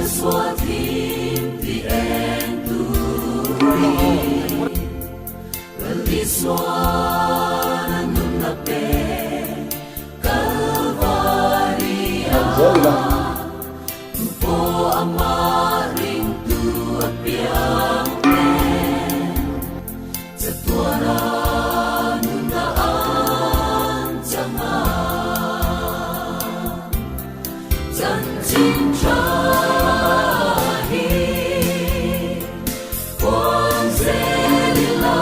Han zel ila.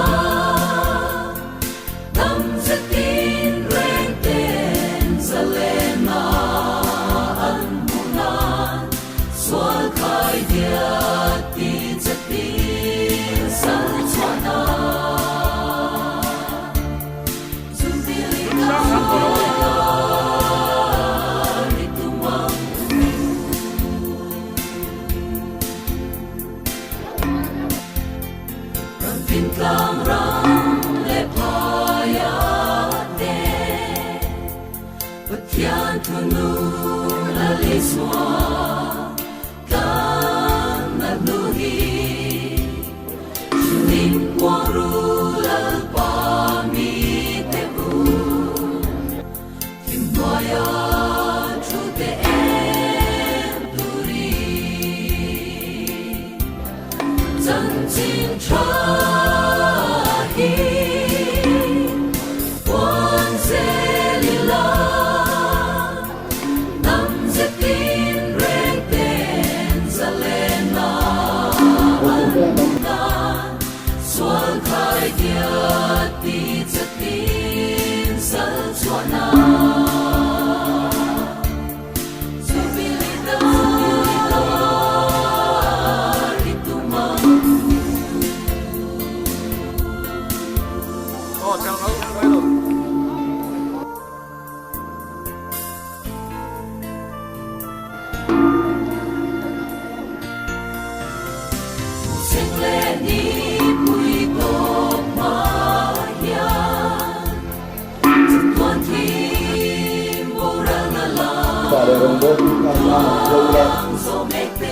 Upa leh rawngbawltu khan tan an hlo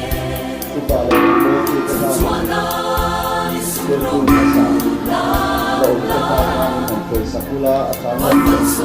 ila, upa leh rawngbawltu te khan thiltu hmasa la awm te kha khanin han pawisa ula a tha ngawt mai.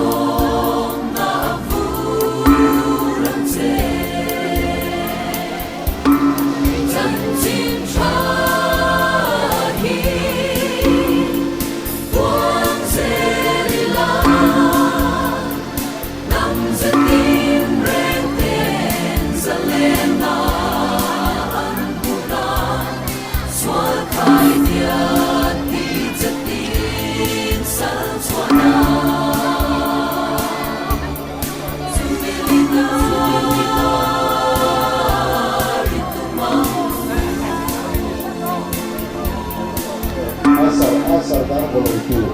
A sardar bawlawh tur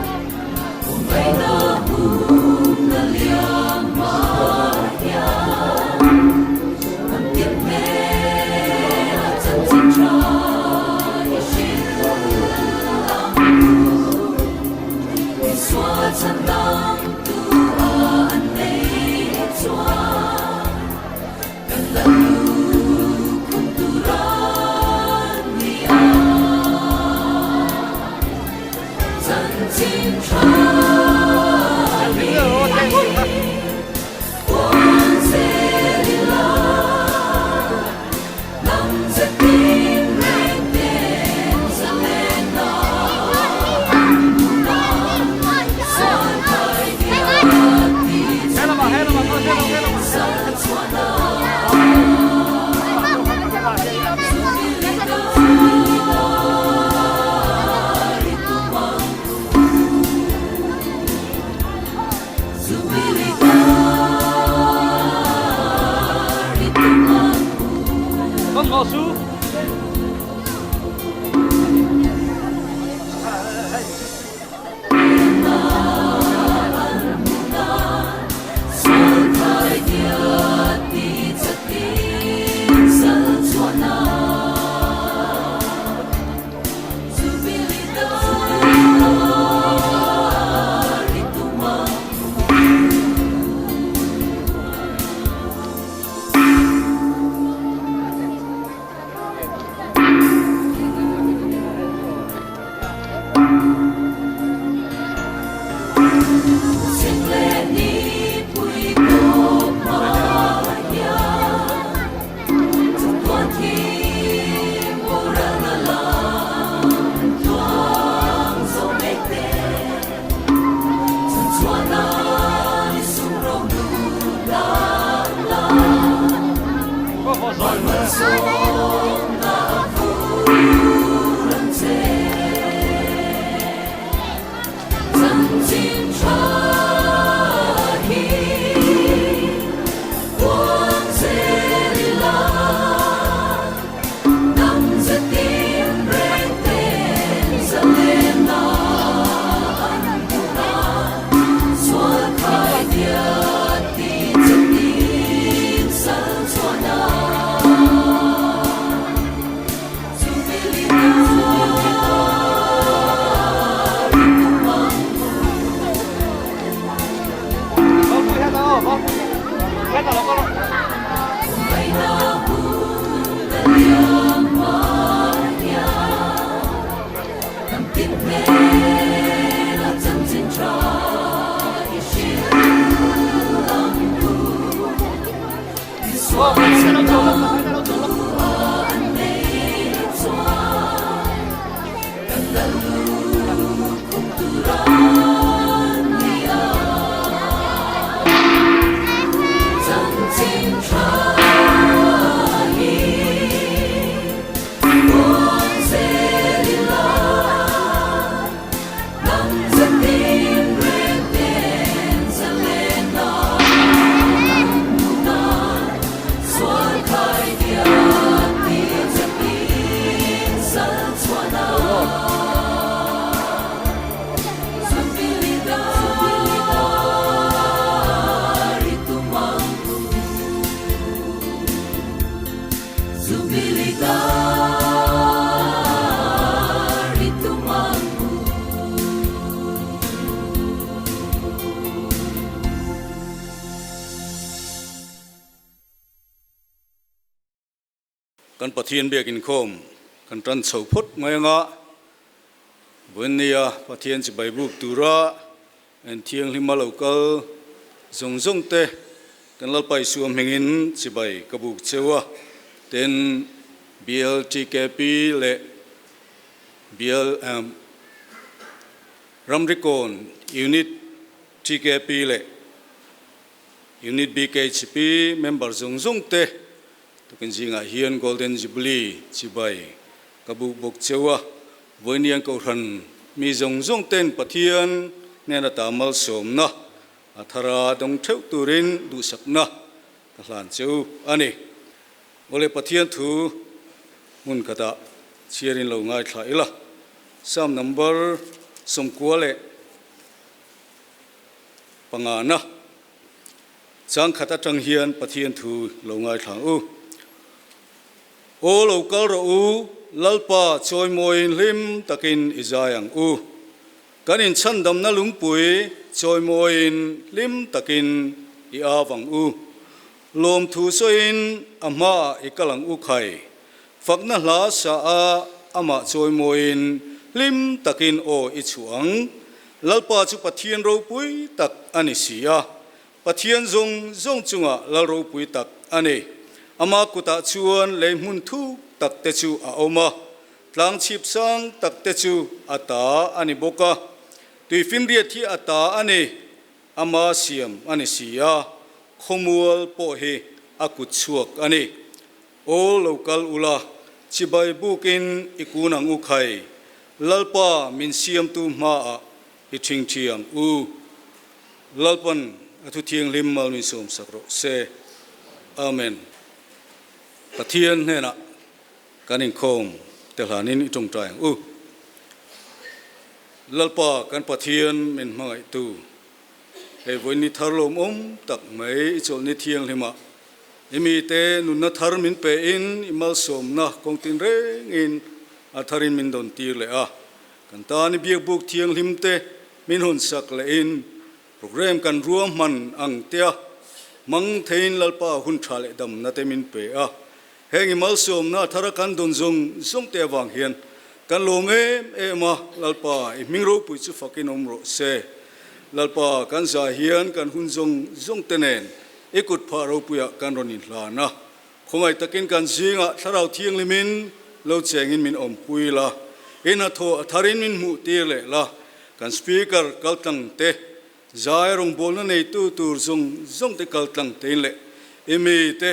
Kan Pathian biak inkhawm kan tan chho phawt mai anga, Vawinia Pathian chibai buk tura en thianghlima lo kal zawng zawng te kan Lalpa Isua hmingin chibai ka buk cheu a, tin BLTKP leh BL Ramrikawn Unit TKP leh Unit BKHP member zawng zawng te tukin zingah hian Golden Jubilee chibai ka buk bawk cheu a, Vawiinian Kohhran mi zawng zawng ten Pathian hnena ta malsawmna a thara dawng theuh turin duhsakna ka hlan cheu a ni. Awle Pathian thu hmun khatah chhiarin lo ngaithla ila, Psalm number 95 leh pangana chang khat atang hian Pathian thu lo ngaithla ang u. Aw lo kal rawh u, Lalpa chawimawiin hlim takin i zai ang u. Kan inchhandamna lungpui chawimawiin hlim takin i av ang u. Lawmthu sawiin a hmaah i kal ang u khai. Fakna hla sa a amah chawimawiin hlim takin aw i chhuah ang. Lalpa chu Pathian ropui tak a ni si a, Pathian zawng zawng chungah lal ropui tak a ni. Ama kutah chuan lei hmun thuk tak te chu a awm a, tlang chhip sang tak te chu a ta a ni bawk a. Tuifinriat hi a ta a ni. Ama siam a ni si a, khawmual pawh hi a kut chhuak a ni. Aw lo kal ula, chibai bukin i kun ang u khai, Lalpa min siamtu hmaah i thingthi ang u. Lalpan a thu thianghlim mal min sawmsak rawh se. Amen. Pathian hnenah kan inkhawm te hlanin i tawngtai ang u. Lalpa kan Pathian min hmangaihtu, hei vawiin thar lawmawm tak mai i chawlhni thianghlimah i mite nunna thar min pe in i malsawmna kawng tinrengin a tharin min dawn tir leh a. Kan tan i biakbuk thianghlim te min hawnsak lehin program kan ruahman ang tea hmang theiin Lalpa hun tha leh damna te min pe a. Heng i malsawmna thara kan dawn zawng zawng te avang hian kan lawm em em a, Lalpa i hming ropui chu fakin awm rawh se. Lalpa kan zai hian kan hun zawng zawng te nen i kut phah ropuiah kan rawn inhlan a, khawngaih takin kan zingah Thlarau Thianghlimin lo chengin min awmpui la, i hnathawh a tharin min hmuh tir leh la, kan Speaker kaltlang te zai rawngbawlna neitu tur zawng zawng te kaltlang tein leh i mite.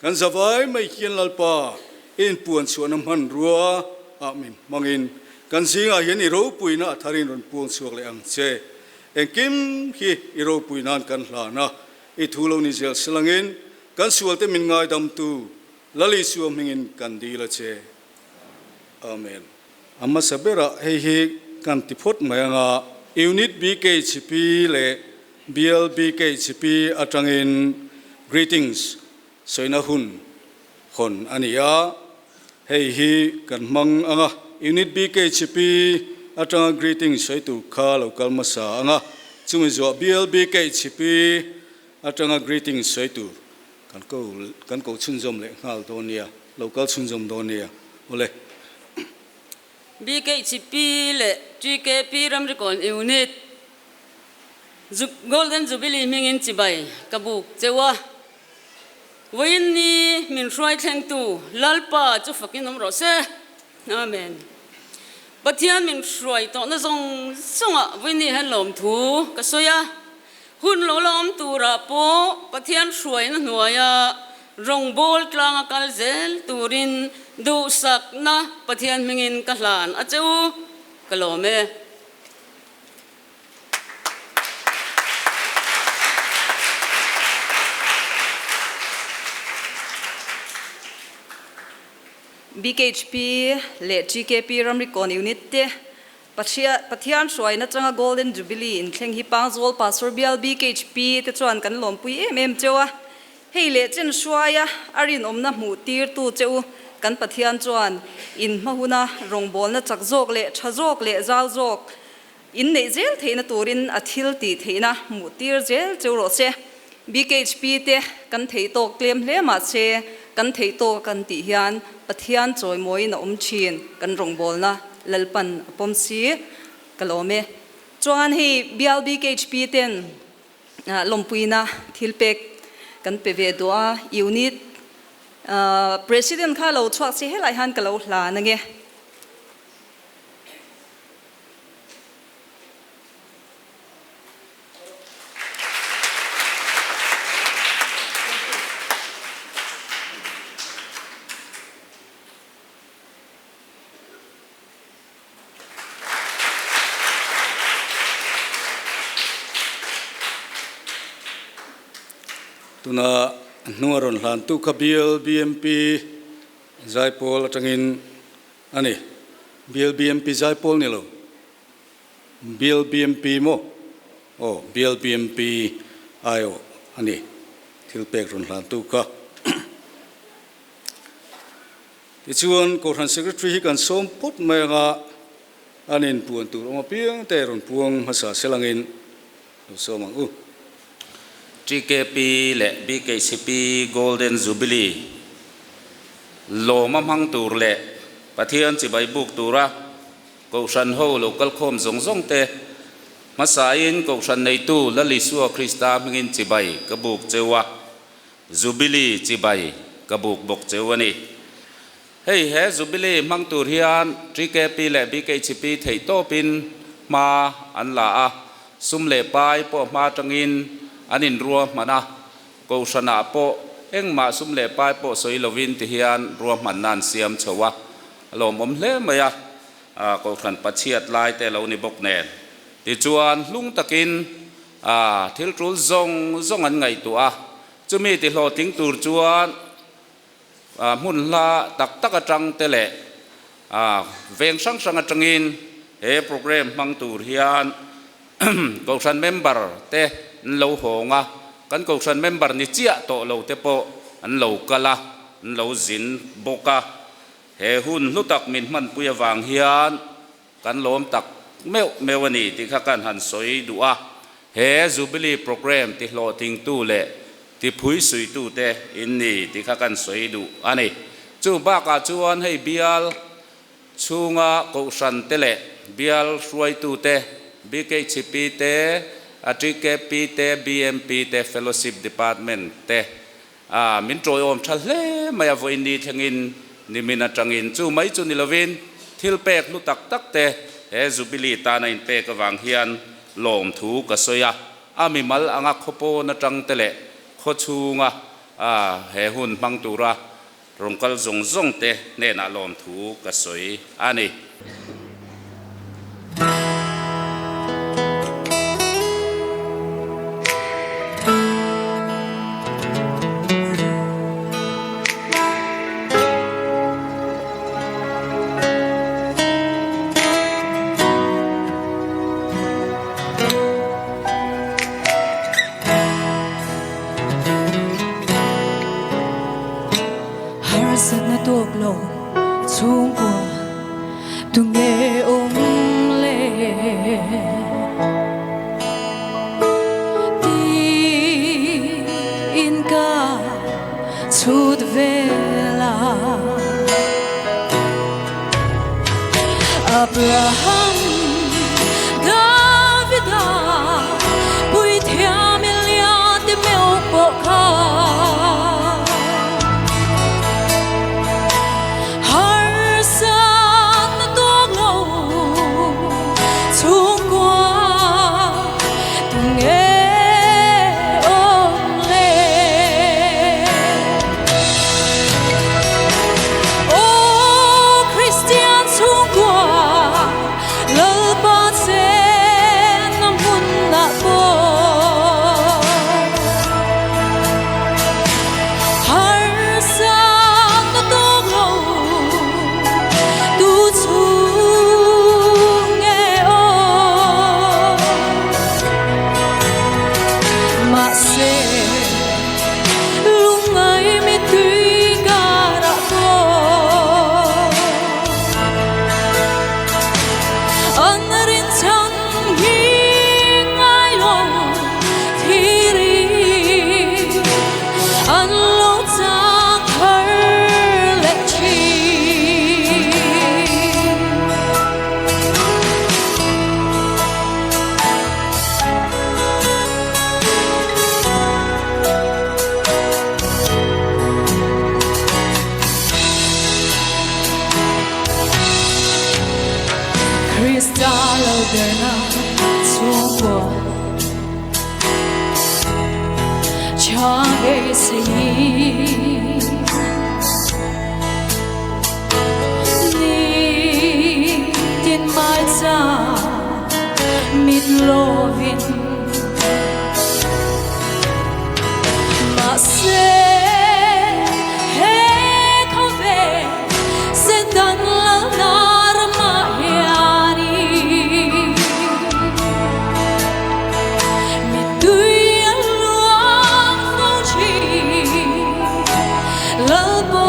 Kan zavai mai hian Lalpa i inpuan chhuahna hmanrua ah min hmangin kan zingah hian i ropuina a tharin rawn puang chhuak leh ang che. Engkim hi i ropui nan kan hlan a, i thu lo ni zel silangin kan sualte min ngaidamtu Lal Isua hmingin kan dil a che. Amen. A hmasa berah hei hi kan ti phawt mai anga Unit BKHP leh Bial BKHP atangin Greetings sawina hun hawn a ni a, hei hi kan hmang ang a, Unit BKHP atanga Greetings sawi tur kha lo kal hmasa ang a, chumi zuah Bial BKHP atanga Greetings sawi tur kan ko kan ko chhunzawm leh nghal dawn nia, lo kal chhunzawm dawn nia, awle. BKHP leh TKP Ramrikawn Unit Golden Jubilee hmingin chibai ka buk cheu a, vawiin ni min hruai thlengtu Lalpa chu fakin awm rawh se. Amen. Pathian min hruai tawhna zawng zawngah vawiin ni hian lawmthu ka sawi a, hun lo la awm turah pawh Pathian hruaina hnuaia rawngbawl tlanga kal zel turin duhsakna Pathian hmingin ka hlan a che u, ka lawm e. BKHP leh TKP Ramrikawn Unit te Pathian hruaina atanga Golden Jubilee inthleng hi Pangzawl Pastor Bial BKHP te chuan kan lawmpui em em cheu a. Hei leh chen hruaia a rinawmna hmuh tirtu che u kan Pathian chuan in hma huna rawngbawlna chak zawk leh tha zawk leh zau zawk in neih zel theihna turin a thil tih theihna hmuh tir zel cheu rawh se. BKHP te kan theih tawk tlem hle mah se kan theih tawk kan tih hian Pathian chawimawiin a awm thin kan rawngbawlna Lalpan a pawm si ka lawm e. Chuan hei bial BKHP ten lawmpuina thil pek kan pe ve duh a, unit President kha lo chhuak si helai hian ka lo hlan ange. Tuna hnunga rawn hlantu kha Bial BMP Zaipawl atangin a ni. Bial BMP Zaipawl ni lo. Bial BMP maw? Aw, Bial BMP aiawh a ni. Thil pek rawn hlantu kha. Tichuan, Kohhran Secretary hi kan sawm phawt mai anga an inpuan tur awm apiang te rawn puang hmasa selangin lo sawm ang u. TKP leh BKCP Golden Jubilee lawm a hmang tur leh Pathian chibai buk tura Kohhran ho lo kalkhawm zawng zawng te hmasain Kohhran neitu Lal Isua Krista hmingin chibai ka buk cheu a. Jubilee chibai ka buk bawk cheu a ni. Hei he Jubilee hmang tur hian TKP leh BKHP theih tawpin hma an la a, sum leh pai pawh hma atangin an inruahman a, Kohhranah pawh engmah sum leh pai pawh sawi lovin ti hian ruahmanna an siam chho a, a lawmawm hle mai a, Kohhran pachhiat lai te lo ni bawk nen. Tichuan hlung takin A, thil tul zawng zawng an ngaihtuah a, chumi ti hlawhtling tur chuan hmun hla tak tak atang te leh veng hrang hrang atangin he program hmang tur hian Kohhran member te an lo hawng a, kan Kohhran member ni chiah tawh lo te pawh an lo kal a, an lo zin bawk a. He hun hlu tak min hmanpui avang hian Kan lawm tak meuh meuh a ni tih kha kan han sawi duh a, he Jubilee Programme ti hlawhtlingtu leh ti phuisuitute in ni tih kha kan sawi duh a ni. Chu bakah chuan hei bial chhunga kohhran te leh bial hruaitute, BKHP te, TKP te, BMP te, Fellowship Department te A, min ṭawiawm ṭha hle mai a, vawiin ni thlengin nimin aṭangin chu mai chu ni lovin thil pek hlu tak tak te he Jubilee tana inpek avang hian lawmthu ka sawi a, a mimal anga khaw pawn aṭang te leh khaw chhunga A, he hun hmang tura rawn kal zawng zawng te hnenah lawmthu ka sawi a ni. Harsatna tawk lo chhungkua tunge awm le? Tiin ka chhut vel a. Abraham, Davida, Puithiam Elia te meuh pawh kha harsatna tawk lo chhungkua tunge awm le? Aw Kristian chhungkua Lalpa chenna hmunah pawh harsatna tawk lo tu chhung nge aw mahse Lungngai mitui karah pawh an rinchhan hi ngai lo thiri an lo chak har leh thin. Krista lo derna chhungkaw tha beisei. Nitin mai cha mit lovin mahse he khawvel Setan lalna ramah hianin mittui a luang fo thin Lalpa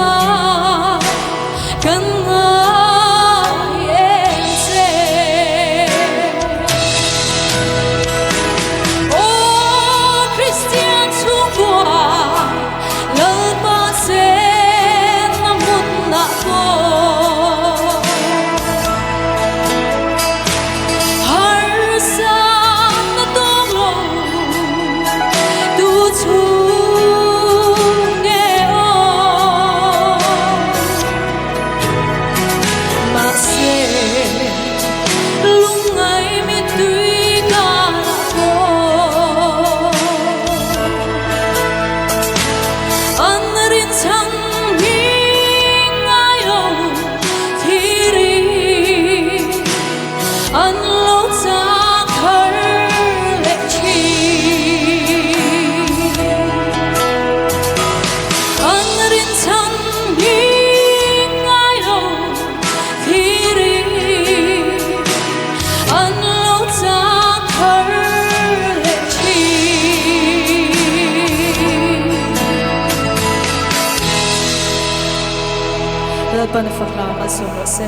kan ngai em che. Aw Kristian chhungkua Lalpa chenna hmunah pawh harsatna tawk lo tu chhung nge aw mahse lungngai mittui karah pawh an rinchhan hi ngai lo thiri an lo chak thar leh thin. An rinchhan hi ngai lo thiri an lo chak thar leh thin. Lalpan a fak lam a sawm rawh se.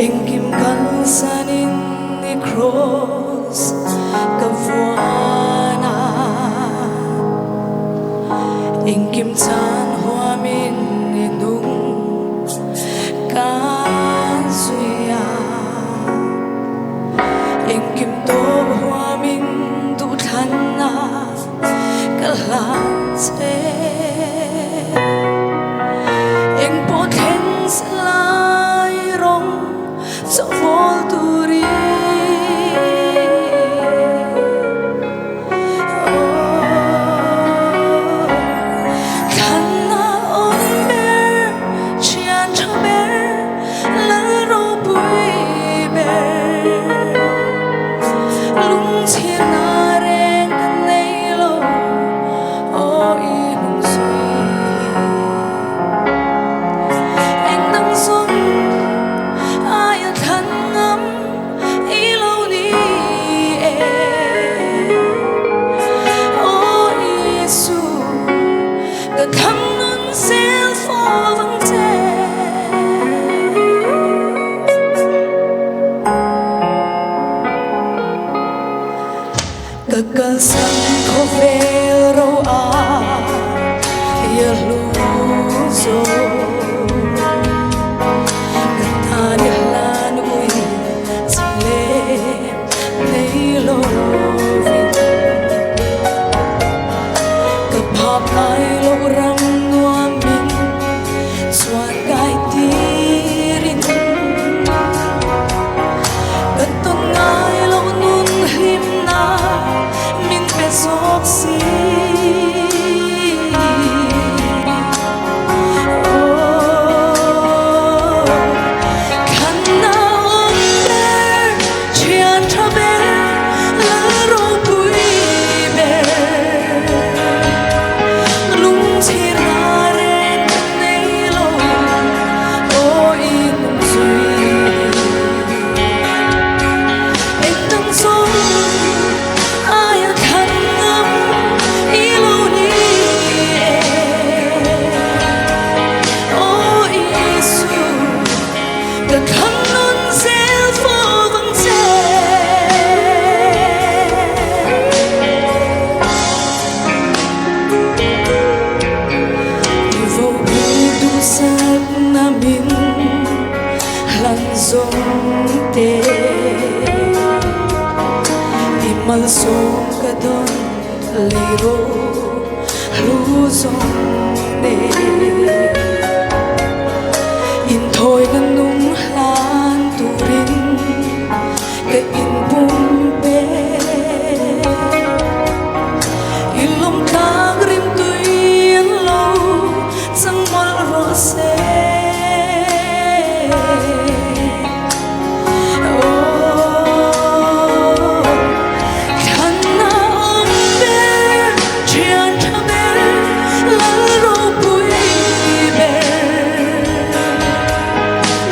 Engkim kalsanin i kraws ka vuan a, engkim chan huamin Ka zui a, engkim tawp huamin duhthlanna ka hlan che. Engpawh thleng se lai rawng chawhpawl turin. Thlanna awm ber, thian tha ber, lal ropui ber. Lungchhirna reng ka nei lo, aw i lungzui. Eng dang zawng aia thlan ngam i lo ni e. Aw Isu, ka thlang nun zel fo vang che. Ka kalsan khawvel ro a ia hlu zo. Ka tan i hlan ui chi lem nei lovin. Ka phak ai loh ram nuamin chuan kai tirin. Ka tawn ngai loh nun hlimna min pe zawk si. Thlanna awm ber, thian tha ber, lal ropui ber. Lungchhirna reng ka nei lo, aw i lungzui. Eng dang zawng aia thlan ngam i lo ni e. Aw Isu, ka thlang nun zel fo vang che. I vo bik duhsakna min hlan zawng te. I malsawm ka dawn lei ro hlu zawng ne. Inthawina nung hlan turin ka inpumpe. I lawmtlak rimtui an lo chang mawlh rawh se. Thlanna awm ber, thian tha ber, lal ropui ber.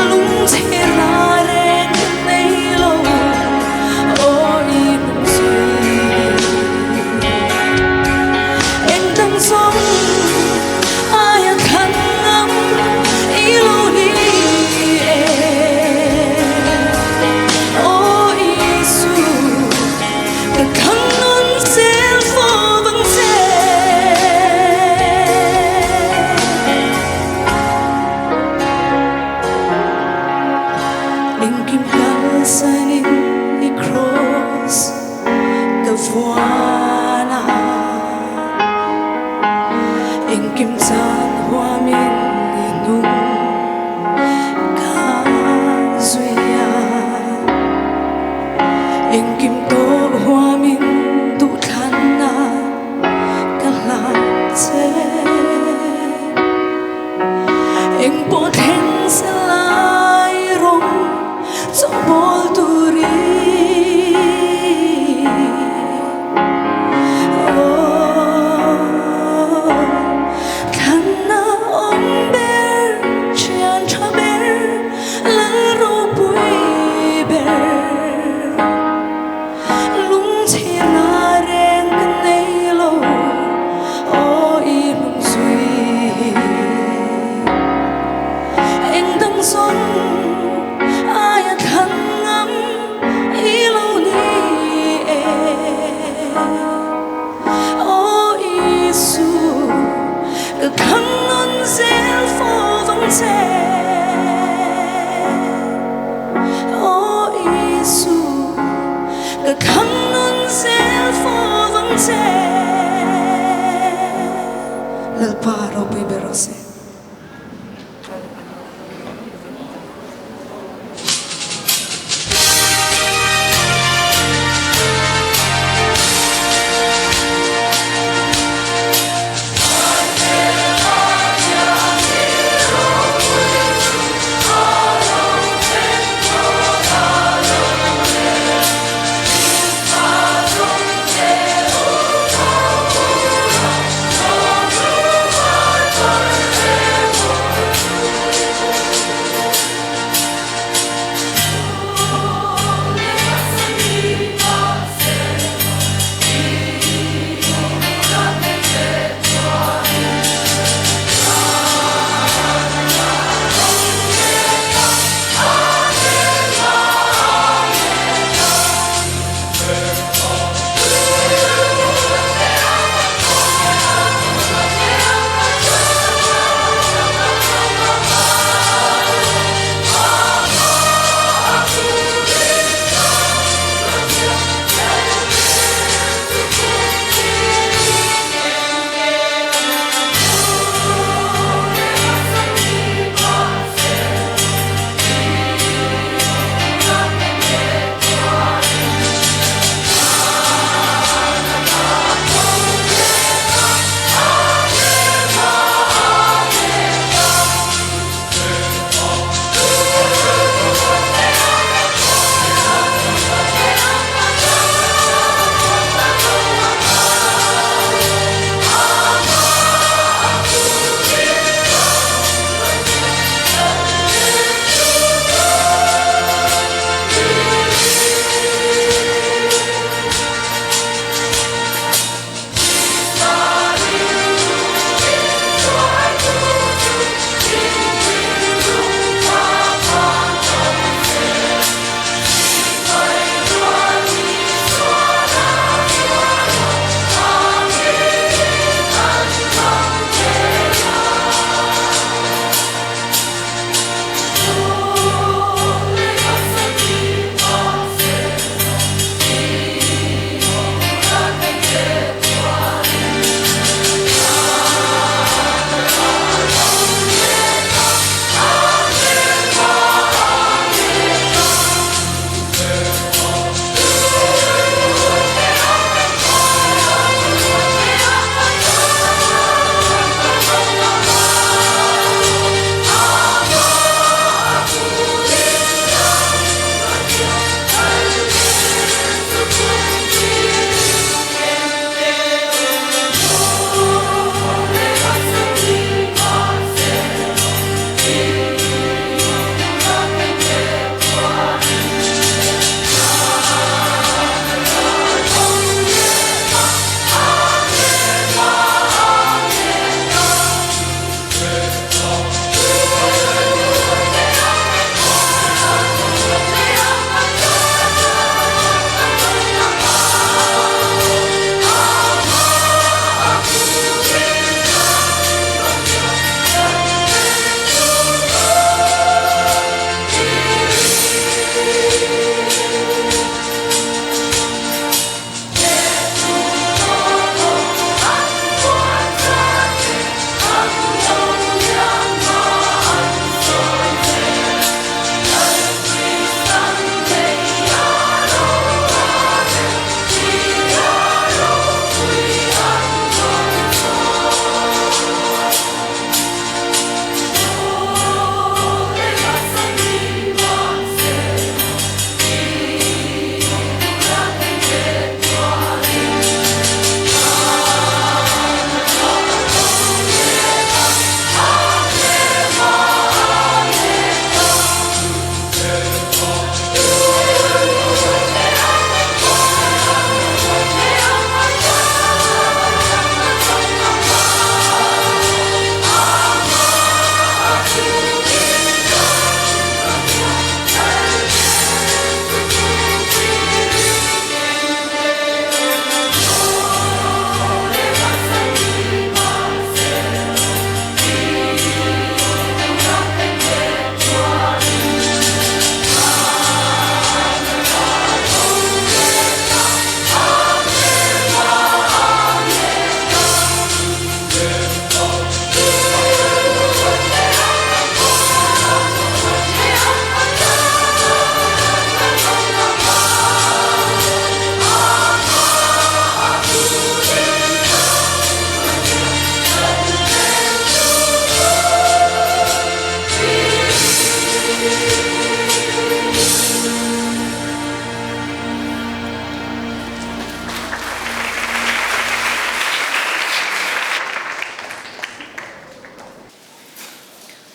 Lungchhirna reng ka nei lo, aw i lungzui. Eng dang zawng aia thlan ngam i lo ni e. Aw Isu, ka thlang nun zel fo vang che. Engkim kalsanin i kraws ka vuan a, engkim chan huamin i hnung ka zui a, engkim tawh huamin duhthlanna ka hlan che. Engpawh thleng se lai rawng chawhpawl turin. Aw, thlanna awm ber, thian tha ber, lal ropui ber. Lungchhirna reng ka nei lo, aw i lungzui. Eng dang zawng aia thlan ngam i lo ni e. Aw Isu, ka thlang nun zel fo vang che.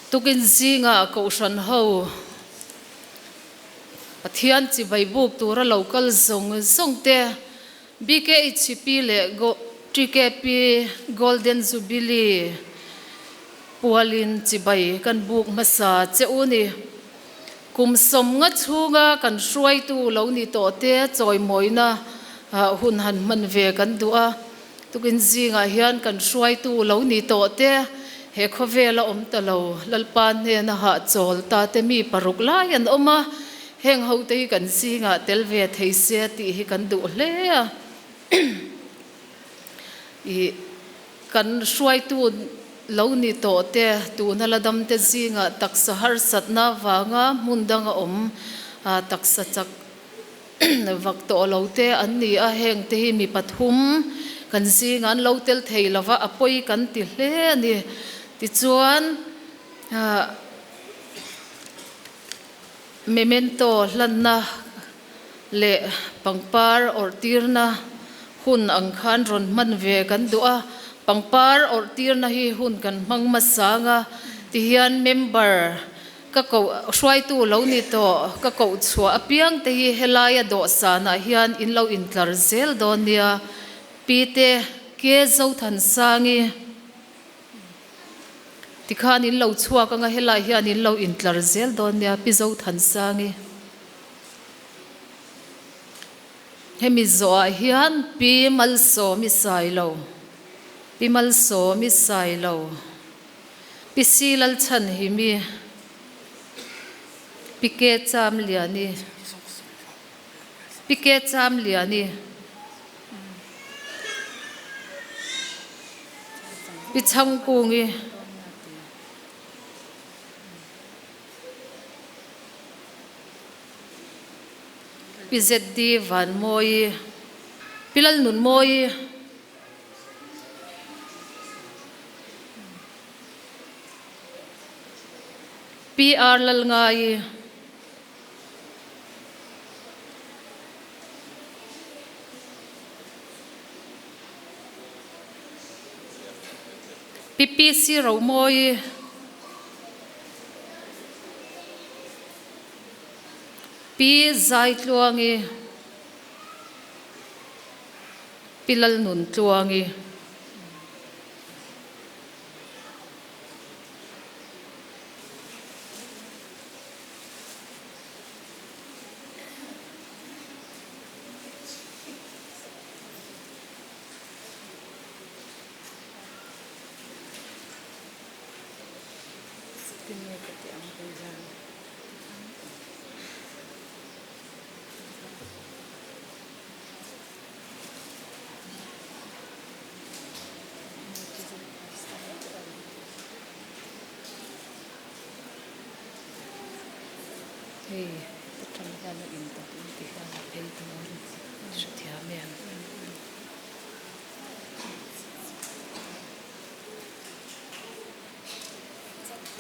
Tukin zinga Kohhran ho Pathian chibai buk tura lo kal zawng zawng te BKHP leh TKP Golden Jubilee pualin chibai kan buk hmasa che u ni. Kum sawmnga chhunga kan hruaitu lo ni tawh te chawimawina hun han hman ve kan duh a. Tukin zingah hian kan hruaitu lo ni tawh te he khawvela awm ta lo Lalpa hnena hahchawl ta te mi paruk lai an awm a. Heng hote hi kan zingah tel ve thei se tih hi kan duh hle a. Ih, kan hruaitu lo ni tawh te, tuna la dam te zingah taksa harsatna vanga hmun danga awm taksa chak vak tawh lo te an ni a. Heng te hi mi pathum kan zingah an lo tel thei lova, a pawi kan ti hle a ni. Tichuan, Memento hlanna leh pangpar awrhtirna hun ang khan rawn hman ve kan duh a, pangpar awrhtirna hi hun kan hmang hmasa ang a, tihian member ka koh hruaitu lo ni tawh ka koh chhuah apiang te hi helaia dawhsanah hian in lo intlar zel dawn nia, Pite Ke Zothansangi. Tikhan in lo chhuak anga helai hian in lo intlar zel dawn nia Pi Zothansangi. Hemi zawhah hian Pi Malsawmi Sailo, Pi Malsawmi Sailo, Pi Si Lalchhanhimi, Pi Ke Chamliani, Pi Ke Chamliani, Pi Chhangkungi, Pi ZD Vanmawii, Pi Lalnunmawii, Pi R Lalngaii. Pi PC Romawii, Pi Zaitluangi, Pi Lalnuntluangi. Hei atang hian a in tak in ti hian a phei dawn hrethiam em.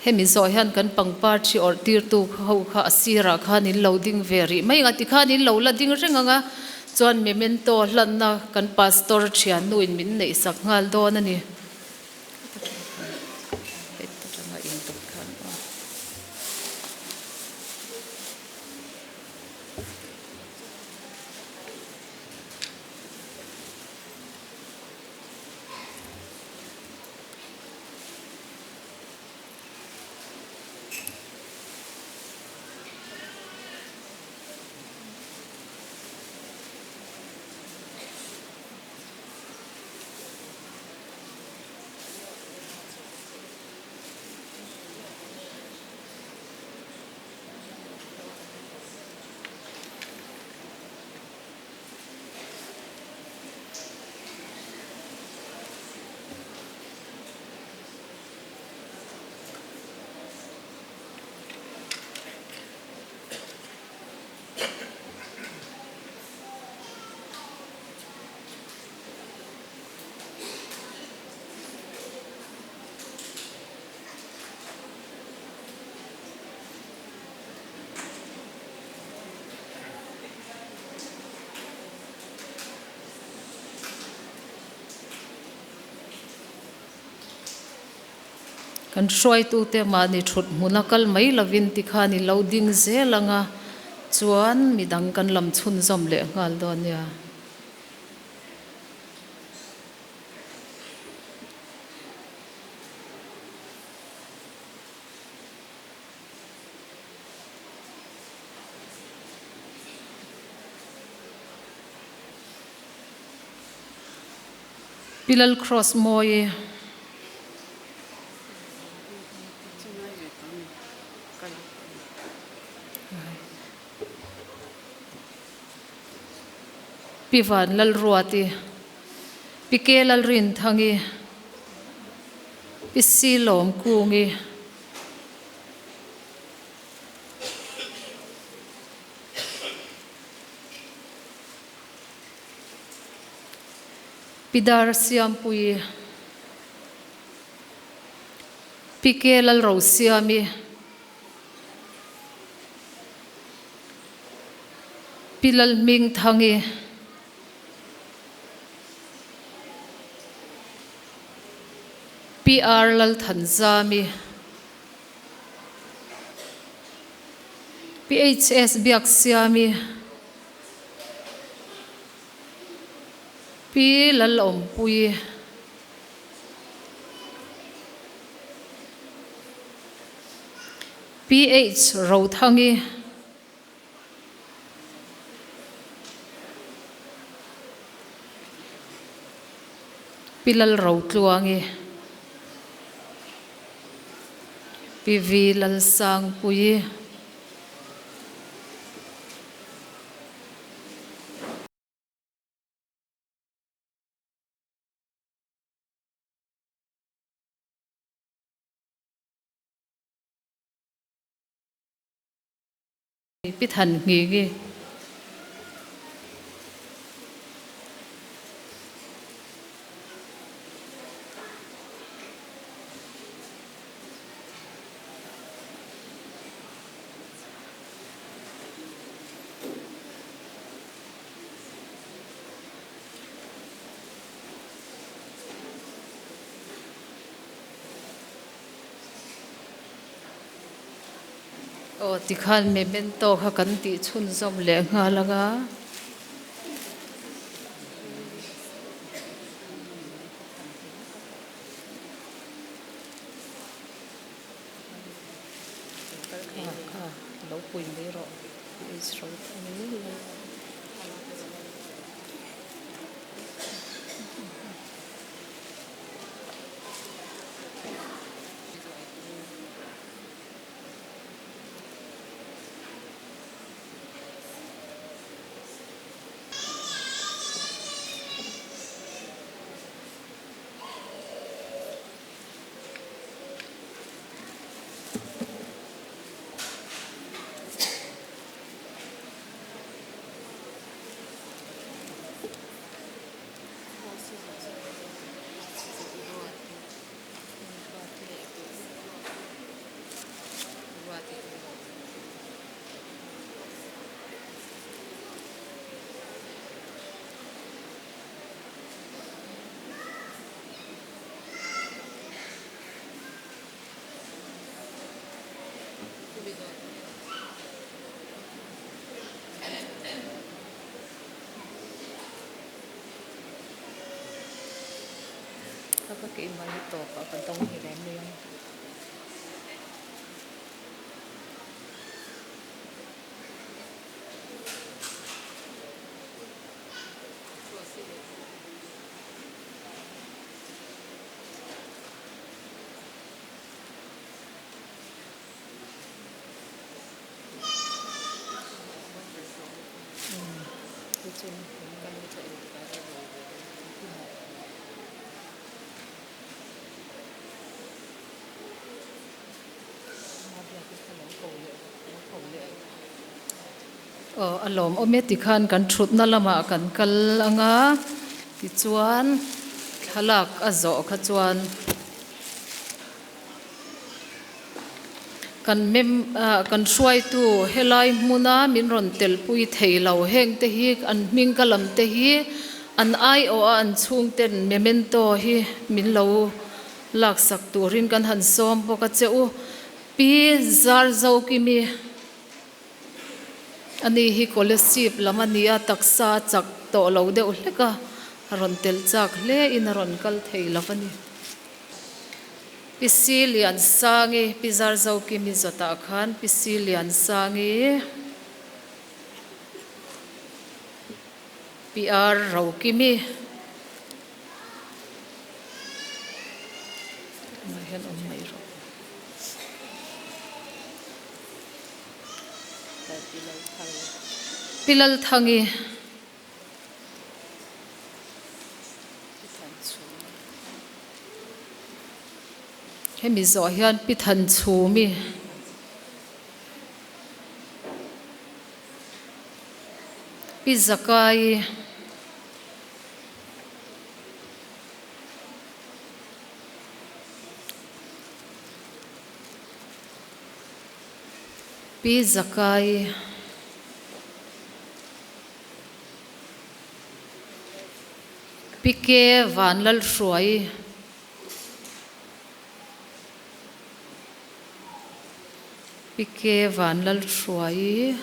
Hemi zawh hian kan pangpar thi awrh tirtu ho kha a sirah khan in lo ding ve rih mai ang a tikhan in lo la ding reng ang a chuan memento hlanna kan pastor thiannu in min neih sak nghal dawn a ni. Kan hruaitute mahni thut hmuna kal mai lovin tikhan i lo ding zel ang a, chuan midang kan lam chhunzawm leh nghal dawn nia. Pi Lal Cross Mawi. Pi Van Lal Ruati, Pi Ke Lal Rinthangi, Pi Silawm Kungi, Pi Dar Siampuii, Pi Ke Lalrosiami, Pi Lalhmingthangi, Pi R Lalthanzami, Pi HS Biaksiami, Pi Lalawmpuii, Pi H Rothangi, Pi Lalrotluangi, Pi V Lalsangpuii. Pi Than Ngingi. Aw tikhan memento kha kan tih chhunzawm leh nghal ang a. Aw a lawm awm e tikhan kan thutna lamah kan kal ang a tichuan thlalak a zawh kha chuan kan mem ah kan hruaitu helai hmuna min rawn telpui thei lo heng te hi an hming ka lam te hi an aiawh a an chhungten memento hi min lo. Laksak turin kan han sawm bawk a che u. Pi Zarzokimi a ni hi Kolasib lam a ni a, taksa a chak tawh lo deuh hlek a, a rawn tel chak hle in a rawn kal thei lo a ni. Pi Siliansangi, Pi Zarzokimi zawtah khan Pi Siliansangi, Pi Ar Rokimi, Tunah hian awm mai rawh. Pi Lalthangi. Hemi zawh hian Pi Thanchhumi. Pi Zakai. Pi Zakai. Pi Ke Vanlalhruai. Pi Ke Vanlalhruai.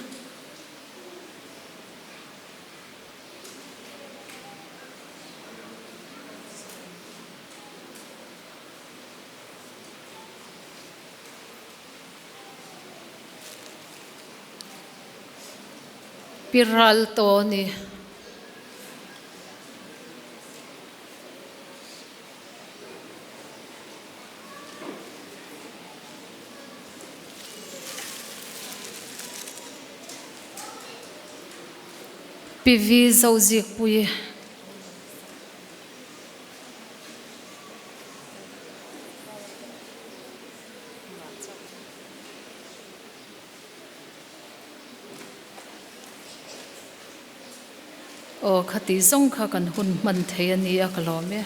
Pi Raltawni. Pi Vi Zozikpui. Aw khati zawng kha kan hun hman thei a nia ka lawm e.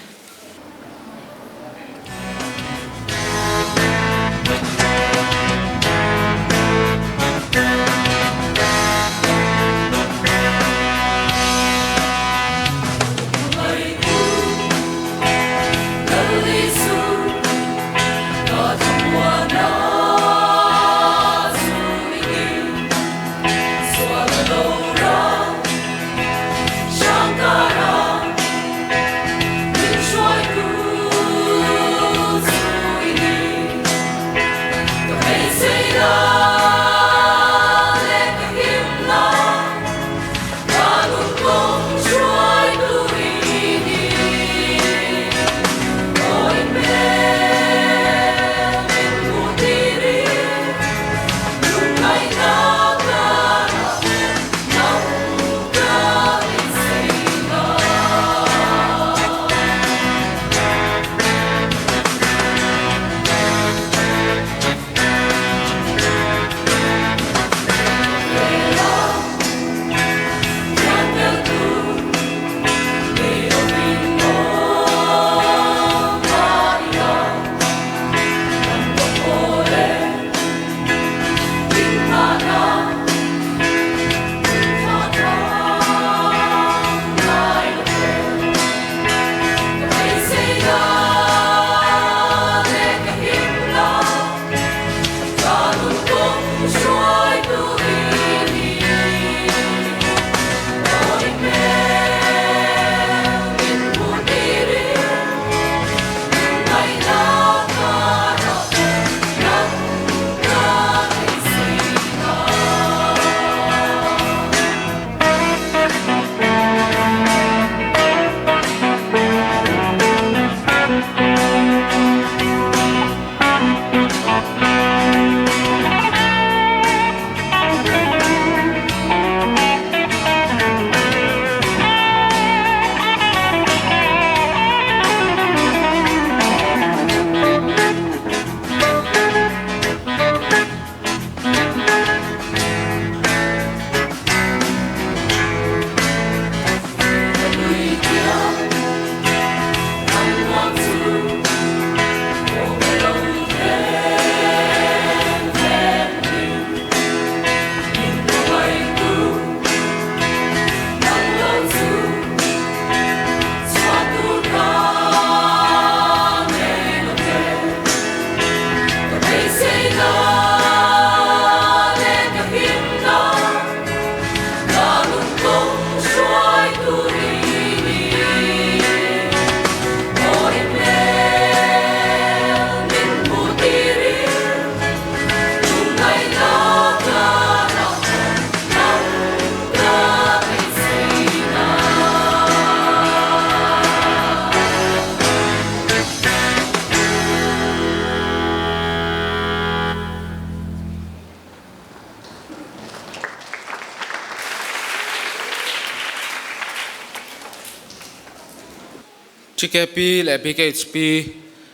TKP leh BKHP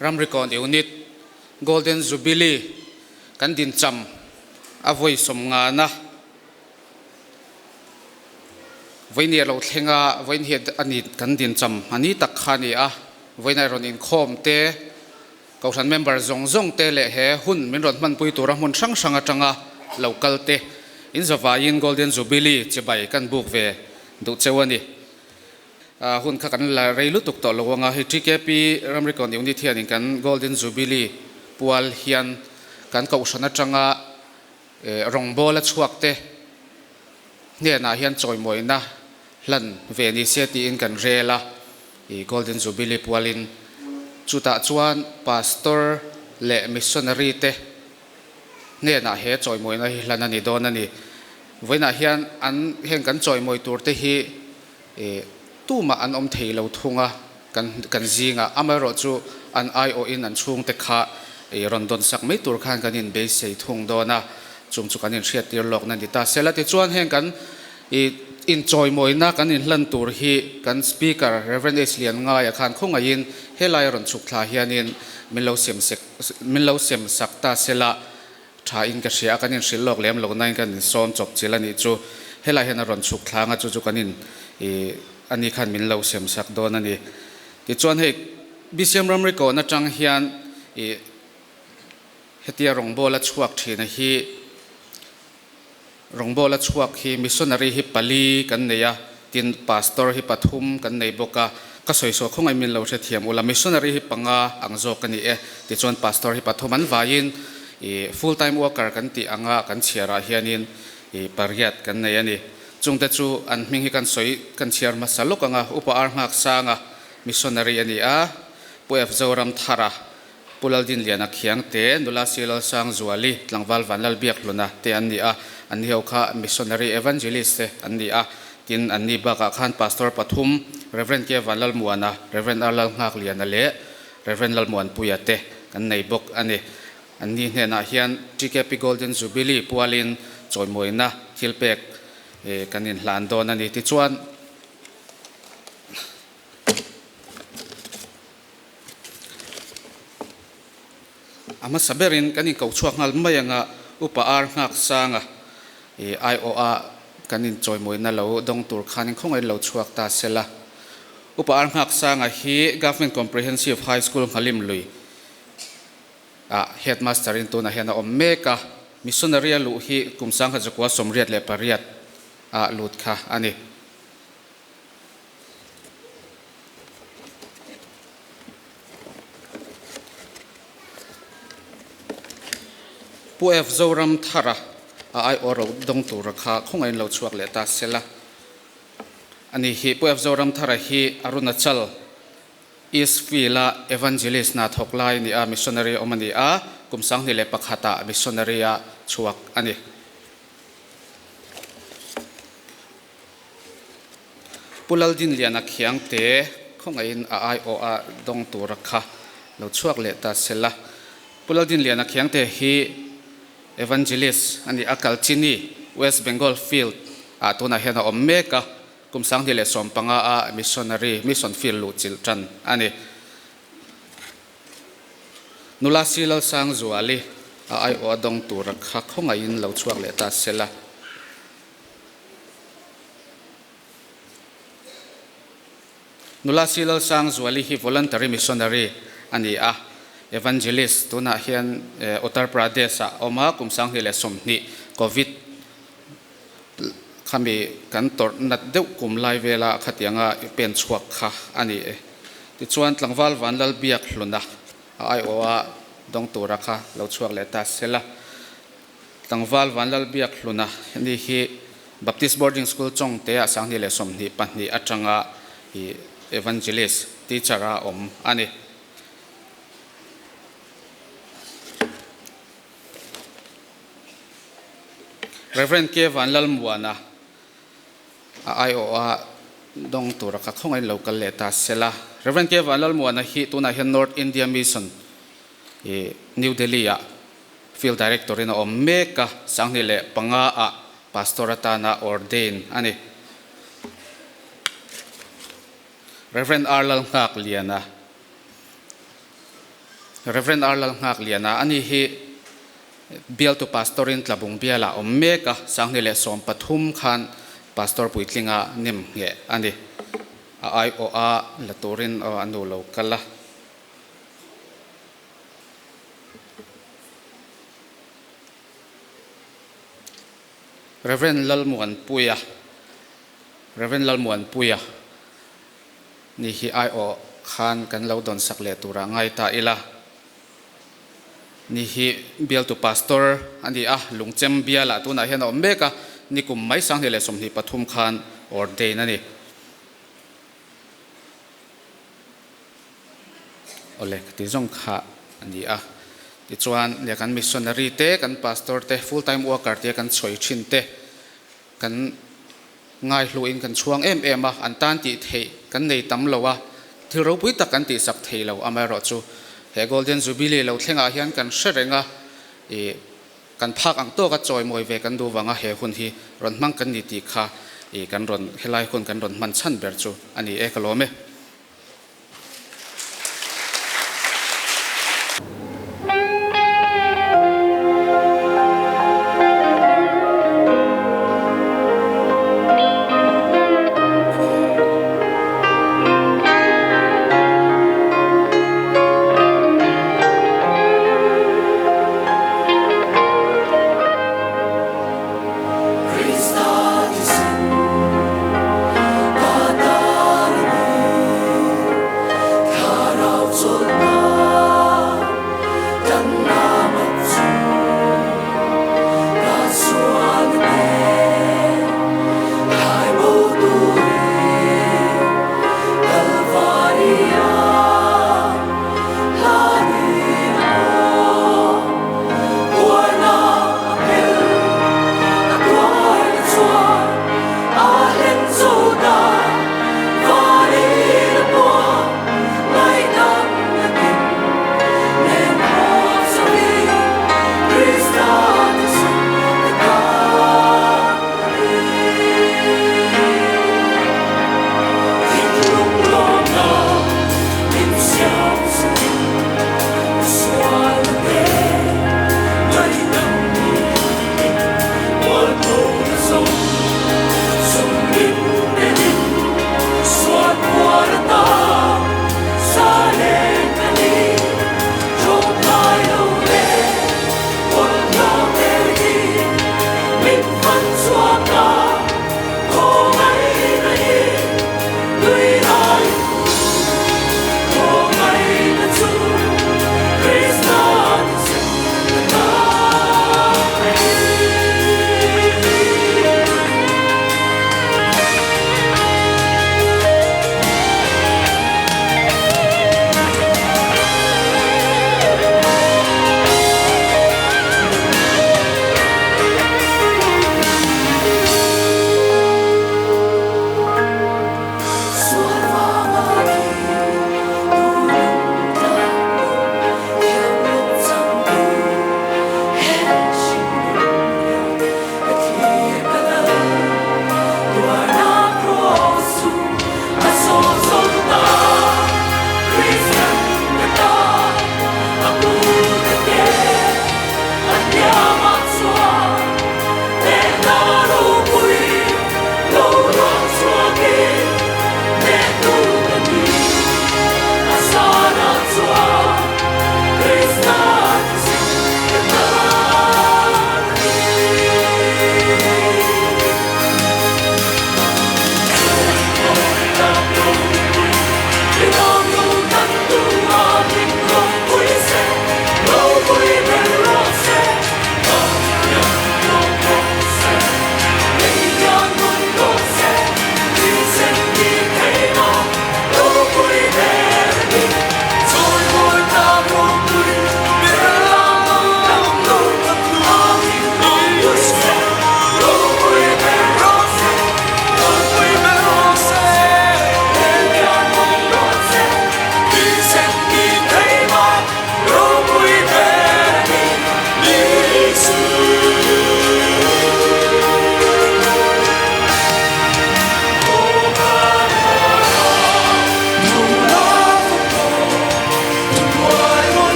Ramrikawn Unit Golden Jubilee kan dincham a vawi sawmngana vawinia lo thleng a, vawiin hi a ni kan dincham a ni tak kha a ni a, vawiin a rawn inkhawm te, Kohhran member zawng zawng te leh he hun min rawn hmanpui tura hmun hrang hrang atanga lo kal te in zavaiin Golden Jubilee chibai kan buk ve duh cheu a ni. Hun kha kan la rei lutuk tawh lo anga hei TKP Ramrikawn Unit hianin kan Golden Jubilee pual hian kan kohhran atanga rawngbawla chhuak te hnenah hian chawimawina hlan ve ni se tiin kan rel a, i Golden Jubilee pualin chutah chuan Pastor leh Missionary te hnenah he chawimawina hi hlan a ni dawn a ni. Vawiinah hian an heng kan chawimawi tur te hi i tumah an awm thei lo thung a, kan kan zingah amaherawh chu an aiawhin an chhungte kha i rawn dawn sak mai tur khan kan inbeisei thung dawn a, chung chu kan inhriattir lawkna a ni ta. Sela tichuan heng kan i inchawimawina kan inhlan tur hi kan Speaker Rev. H. Lianngaia khan khawngaihin helai a rawn chhuk thla hianin min lo sem sek min lo sem sak ta sela Tha in ka hria a, kan inhrilh lawk lem lo nain kan insawm chawp chil a nih chu. Helai hian a rawn chhuk thlang a, chu chu kan in ih a ni khan min lo sem sak dawn a ni. Tichuan hei BCM ramri kawn atang hian ih hetia rawngbawla chhuak thina hi rawngbawla chhuak hi missionary hi pali kan nei a, tin pastor hi pathum kan nei bawk a. Ka sawi saw khawngaih min lo hrethiam ula, missionary hi panga ang zawk a ni e. Tichuan pastor hi pathum an vaiin ih full time worker kan tih anga kan chhiarah hianin ih pariat kan nei a ni. Chungte chu an hming hi kan sawi kan chhiar hmasa lawk anga Upa Ar Nghaksanga missionary a ni a, Pu F Zoramthara Pu Laldinliana Khiangte, Nula Si Lalsangzuali, Tlangval Vanlalbiakhluna te an ni a, an ni ho kha Missionary Evangelist te an ni a, tin an ni bakah khan Pastor pathum, Rev. K Vanlalmuana, Rev. R Lalnghakliana leh Rev. Lalmuanpuia te kan nei bawk a ni. An ni hnenah hian TKP Golden Jubilee pualin chawimawina thilpek kan inhlan dawn a ni. Tichuan. A hmasa berin kan inko chhuak nghal mai anga Upa Ar nghak sanga i aiawha kan inchawimawina lo dawng tur khan inkhawngaih lo chhuak ta sela. Upa Ar nghak sanga hi Government Comprehensive High School Nghalim lui ah Headmaster in tunah hian a awm mek a, Missionary a luh hi kum 1988 ah lut kha a ni. Pu F. Zoramthara a aiawh ro dawng tura kha khawngaihin lo chhuak leh ta sela a ni hi. Pu F. Zoramthara hi Arunachal East Field-a Evangelist hna thawk lai a ni a, missionary awm a ni a, kum 2001 ah missionary a chhuak a ni. Pu Laldinliana Khiangte khawngaihin a aiawh a dawng tura kha lo chhuak leh ta sela. Pu Laldinliana Khiangte hi Evangelist a ni a, Kalchini, West Bengal Field ah tunah hian a awm mek a, kum 2015 a Missionary, Mission Field luhchilh tan a ni. Nula Si Lalsangzuali a aiawh a dawng tura kha khawngaihin lo chhuak leh ta sela. Nula Si Lalsangzuali hi voluntary missionary a ni a, evangelist tunah hian Uttar Pradesh ah a awm a, kum 2020 Covid khami kan tawrh nat deuh kum lai vela khatianga pen chhuak kha a ni e. Tichuan tlangval Vanlalbiakhluna a aiawha dawng tura kha lo chhuak leh ta sela. Tlangval Vanlalbiakhluna ni hi Baptist Boarding School Chawngte-ah 2022 atanga i Evangelist, Teacher a awm a ni. Rev. K. Vanlalmuana a aiawha dawng tura kha khawngaihin lo kal leh ta sela. Rev. K. Vanlalmuana hi tunah hian North India Mission i New Delhi-ah Field Director in a awm mek a, 2005 ah Pastor atana ordain a ni. Rev. R. Lalnghakliana Rev. R. Lalnghakliana ani hi Bialtu Pastor in Tlabung bialah awm mek a, Sanghni leh 13 khan Pastor puitlinga nem ngheh a ni. A aiawh a la turin aw a nu lo kal a. Rev. Lalmuanpuia Rev. Lalmuanpuia ni hi aiawh khan kan lo dawnsak leh turah ngai ta ila. Ni hi bialtu pastor a ni a, Lungchem bialah tunah hian a awm mek a, nikum mai 2023 khan ordain a ni. Awle ka ti zawng kha a ni a, tichuan leh kan missionary te, kan pastor te, full time worker te kan chhawi thin te, kan ngaihluin kan chhuang em em a, an tan tih theih kan nei tam lo a, thil ropui tak kan tihsak thei lo. Amaherawhchu he Golden Jubilee lo thlengah hian kan hre reng a, ih kan phak ang tawka chawimawi ve kan duh vanga he hun hi rawn hmang kan ni tih kha ih kan rawn helai hun kan rawn hman chhan ber chu a ni e ka lawm e. Krista thisen ka tan a ni.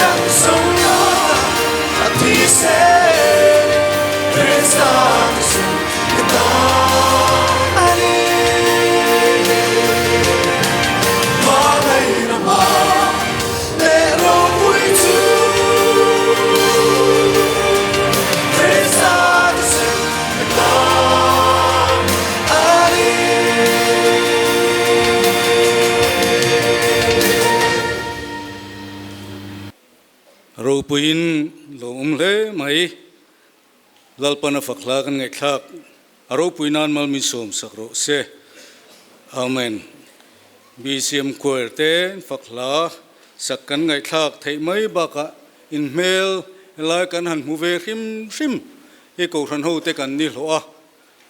Kan zo a thi sen Krista thisen ka ta a ni. Hmangaihna hma leh ropui chu Krista thisen ka ta a ni. Ropuiin lawmawm hle mai. Lalpan a fak hla kan ngaihthlak. A ropui nan mal min sawm sak rawh se. Amen. BCM Choir te fak hla sak kan ngaihthlak theih mai bakah in hmel helai kan han hmu ve hrim hrim hi Kohhran ho te kan ni hlawh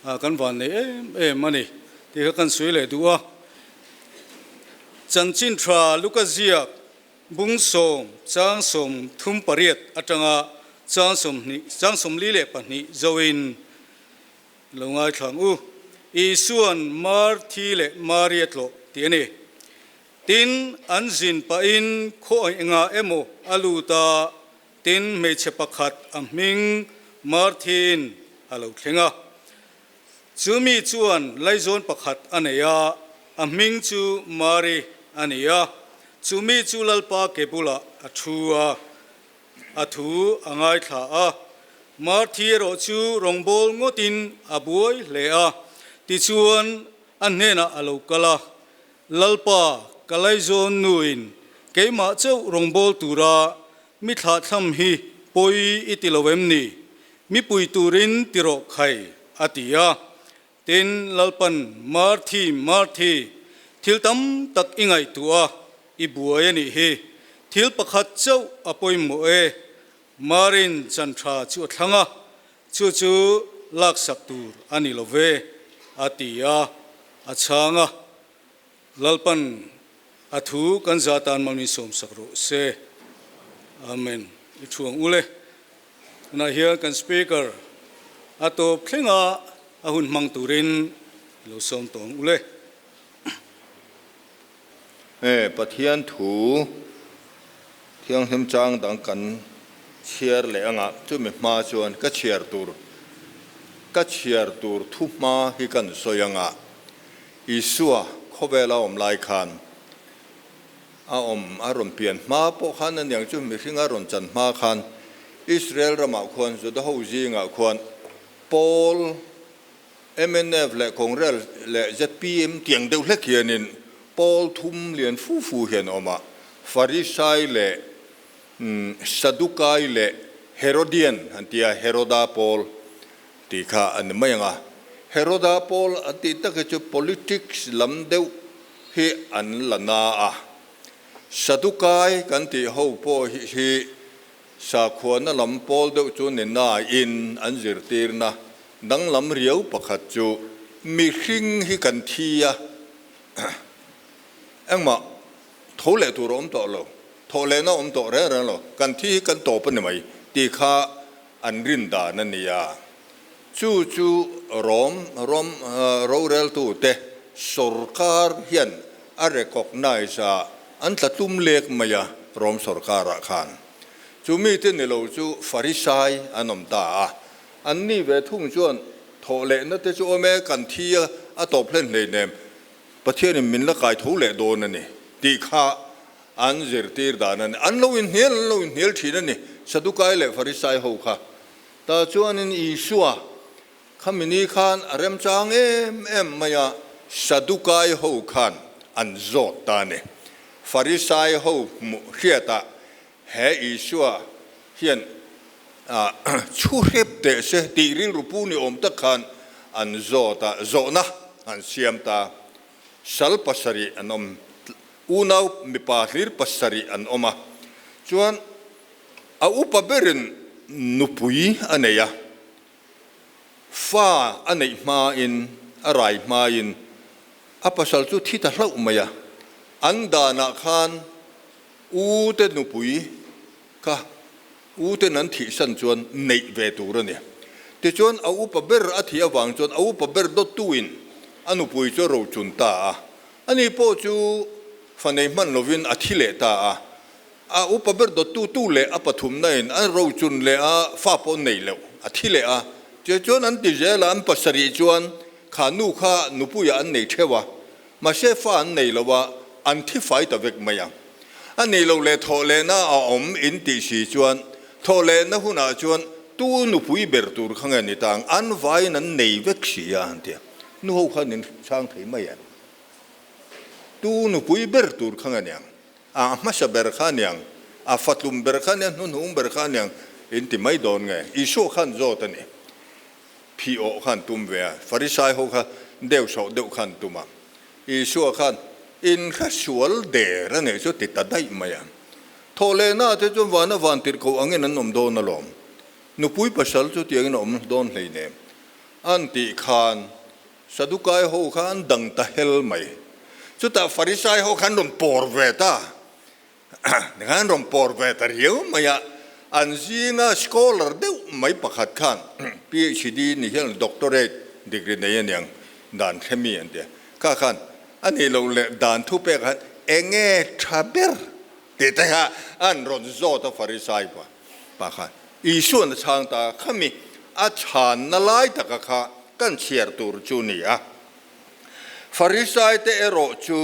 a, kan van nei em em a ni tih kha kan sawi leh duh a. Chanchin tha Luka ziak Bung sawm, chang 38 atanga chang 20, chang 42 zoin lo ngaithlang u. Isua'n Marthi leh Mari a tlawh tih a ni. Tin, an zin pahin khaw engah emaw a lut a, tin hmeichhe pakhat a hming Marthiin a lo thleng a. Chu mi chuan laizawn pakhat a nei a, a hming chu Mari a ni a. Chu mi chu Lalpa ke bulah a thu a, a thu a ngaithla a. Marthi erawh chu rawngbâwl ngawtin a buai hle a, tichuan a hnenah a lo kal a, Lalpa, ka laizawn nuin keimah chauh rawngbâwl tura Mi thlahthlam hi pawi i ti lo em ni? Mi pui turin ti rawh khai, a ti a. Tin, Lalpan, Marthi, Marthi, thil tam tak i ngaihtuah a, i buai a nih hi. Thil pakhat chauh a pawimawh e. Marin chan tha chu a thlang a, chu chu laksak tur a ni lo ve, a ti a, a chhang a. Lalpan a thu kan za tan mal min sawmsak rawh se. Amen. I thu ang ule. Tunah hian kan speaker a tawp thlenga a hun hmang turin i lo sawm tawh ang ule. He Pathian thu thianghlim chang dang kan chhiar leh anga chumi hma chuan ka chhiar tur ka chhiar tur thu hma hi kan sawi anga Isua khawvela awm lai khan a awm, a rawn pian hma pawh khan aniang chu mihring a rawn chan hma khan Israel ramah khuan Juda ho zingah khuan Pawl, mnf leh Congress leh zpm tiang deuh hlek hianin Pawl thum lian fu fu hian awm a, Farisai leh Sadukai leh Herodian an ti a, Heroda Pawl tih kha a ni mai ang a. Heroda pawl an tih tak hi chu politics lam deuh hi an la na a. Sadukai kan tih ho pawh hi sakhuana lam pawl deuh chu ni nain an zirtirna danglam riau pakhat chu mihring hi kan thi a, engmah tho leh tur a awm tawh lo, thawh lehna a awm tawh reng reng lo, kan thi hi kan tawp a ni mai tih kha an rin dan a ni a. Chu chu Rom ram roreltute sawrkar hian a recognise a, an tla tum lek mai a Rom sawrkarah khan. Chu mite ni lo chu Farisai an awm ta a. An ni ve thung chuan thawh lehna te chu awm e, kan thi a, a tawp hlen hleinem, Pathianin min la kai tho leh dawn a ni tih kha An zirtir dan a ni. An lo inhnial, an lo inhnial thin a ni, Sadukai leh Farisai ho kha. Tah chuanin Isua khami ni khan a remchang em em mai a, Sadukai ho khan an zawt ta a ni. Farisai ho hmuh hriatah he Isua hian chhu hrep teh se tih rilru pu ni awm tak khan an zawt a, zawhna an siam ta. Sal pasarih an awm. Unau mipa hlir pasarih an awm a, chuan a upa berin nupui a nei a, fa a neih hmain, a rai hmain a pasal chu thi ta hlauh mai a, an danah khan u te nupui kha u ten an thihsan chuan neih ve tur a ni. Tichuan a upa ber a thih avang chuan a upa ber dawttuin a nupui chu a rochun ta a, Ani pawh chu fa nei hman lovin a thi leh ta a. A upa ber dawttu tu leh a pathumna in an rochun leh a fa pawh nei loh a thi leh a. Chutiang chuan an ti zel a, an pasarih chuan kha nu kha nupuiah an nei theuh a, mahse fa an nei lo a, an thi fai ta vek mai a. A nei lo leh thawh lehna a awm in tih si chuan thawh lehna hunah chuan tu nupui ber tur kha nge ni ta ang, an vaiin an nei vek si a an ti a, nu ho khan in chhang thei mai em? Tu nupui ber tur kha nge ni ang? A hmasa ber kha aniang, a fatlum ber kha aniang, hnuhnung ber kha aniang in ti mai dawn nge? Isua khan zawt a ni. Phih awh khan tum ve a, Farisai ho kha deuh sawh deuh khan tum a. Isua khan in hre sual der a nih chu ti ta daih mai a. Thawh leh na te chuan vana van tirh ko angin an awm dawn alawm. Nupui pasal chu tiangin a awm dawn hleinem. An tih khan Sadukai ho kha an dang ta hel mai. Chutah Farisai ho kha an rawn pawr ve ta. Tikhan an rawn pawr ve ta riau mai a. An zinga scholar deuh mai pakhat khan PhD ni hian doctorate degree nei aniang dan hre mi an ti a. Kha khan a nih loh leh dan thu pek ah khan enge tha ber tih te kha an rawn zawt a Farisai pa pa khan. Isuan a chhang ta a, khami a chhanna lai taka kha kan chhiar tur chu ni a. Farisaite erawh chu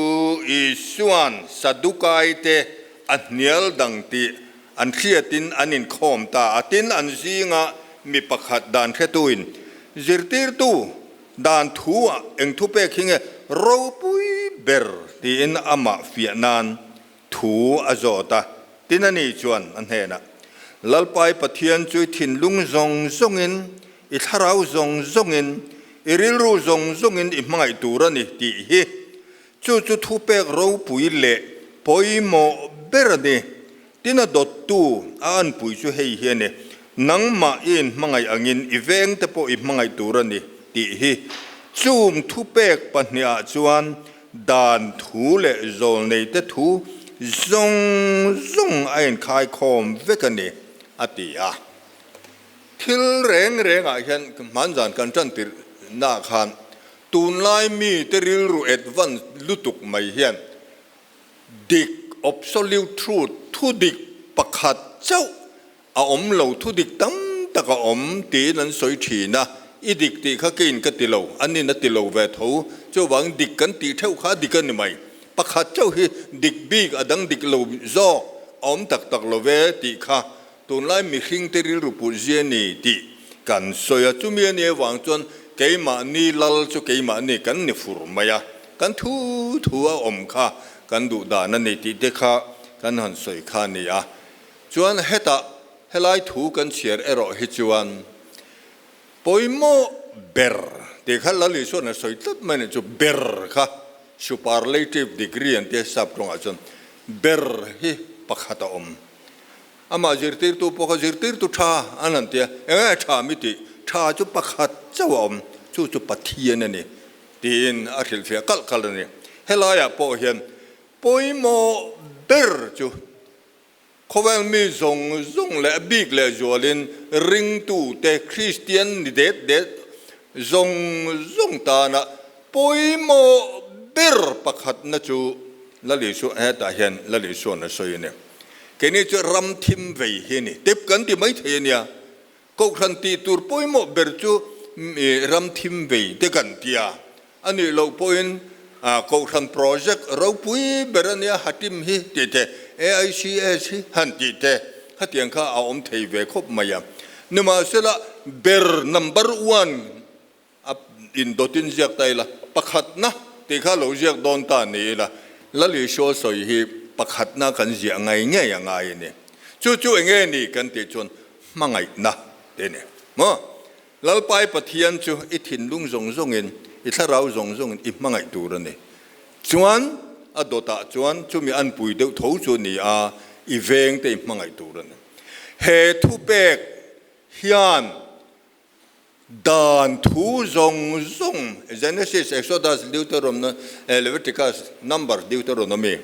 Isuan Sadukaite a hnial dang tih an hriatin an inkhawm ta a, tin an zinga mi pakhat dan hretuin, Zirtirtu, dan thu-ah eng thupek hi nge ropui ber? tiin amah fiah nan thu a zawt a, tin a ni chuan a hnenah, Lalpai Pathian chu i thinlung zawng zawngin, i thlarau zawng zawngin, i rilru zawng zawngin i hmangaih tur a ni tih hi chu chu thupek ropui leh pawimawh ber a ni. Tin a dawttu a anpui chu hei hi a ni, Nangmah i inhmangaih angin i vengte pawh i hmangaih tur a ni tih hi. Chung thupek pahnihah chuan Dan thu leh zawlneite thu zawng zawng a inkhaikhawm vek a ni, a ti a. Thil reng rengah hian hmanzan kan tan tirhnaah khan tunlai mite rilru advance lutuk mai hian dik, absolute truth, thu dik pakhat chauh A awm lo, thu dik tam tak a awm tiin an sawi thin a, i dik tih kha keiin ka ti lo, anin a ti lo ve tho, chuvangin dik kan tih theuh kha a dik a ni mai. Pakhat chauh hi dik bik a dang dik lo zawk a awm tak tak lo ve tih kha tunlai mihringte rilru put zia ni tih kan sawi a, chumi a nih avang chuan keimahni lal chu keimahni kan ni fur mai a, kan thu thu a awm kha kan duh dan a ni tih te kha kan han sawi kha a ni a. Chuan hetah helai thu kan chhiar erawh hi chuan pawimawh ber tih kha Lal Isua'n a sawi tlat mai nih chu ber kha superlative degree an tia sap tawngah chuan ber hi pakhat a awm. Amah zirtirtu pawh kha zirtirtu tha an han tia eng nge tha mi tih tha chu pakhat chauh a awm chu chu Pathian a ni tiin a hrilhfiah kalh kalh a ni. Helaiah pawh hian pawimawh ber chu Khawvel mi zawng zawng leh a bik leh zualin ringtute Kristian ni det det zawng zawng tana pawimawh ber pakhatna chu Lal Isua hetah hian Lal Isua'n a sawi a ni. Keini chu ram thim vei hi a ni. Tip kan ti maithei a nia. Kohhran tih tur pawimawh ber chu ram thim vei te kan ti a, a nih loh pawhin Kohhran project ropui ber a nia Hatim hi tih te, AICS hi han tih te khatiang kha a awm thei ve khawp mai a. Nimahsela ber number one A indawtin ziak ta ila, pakhatna tih kha lo ziak dawn ta ni ila, Lal Isua sawi hi pakhatna kan ziah ngai ngei a ngai a ni. Chu chu eng nge ni kan tih chuan hmangaihna te ni. Maw? Lalpai Pathian chu i thinlung zawng zawngin, i thlarau zawng zawngin i hmangaih tur a ni. Chuan a dawtah chuan chumi anpui deuh tho chu a ni a, i vengte i hmangaih tur a ni. He thupek hian Dan thu zawng zawng, Genesis, Exodus, Deuteronomy, Leviticus, Numbers, Deuteronomy,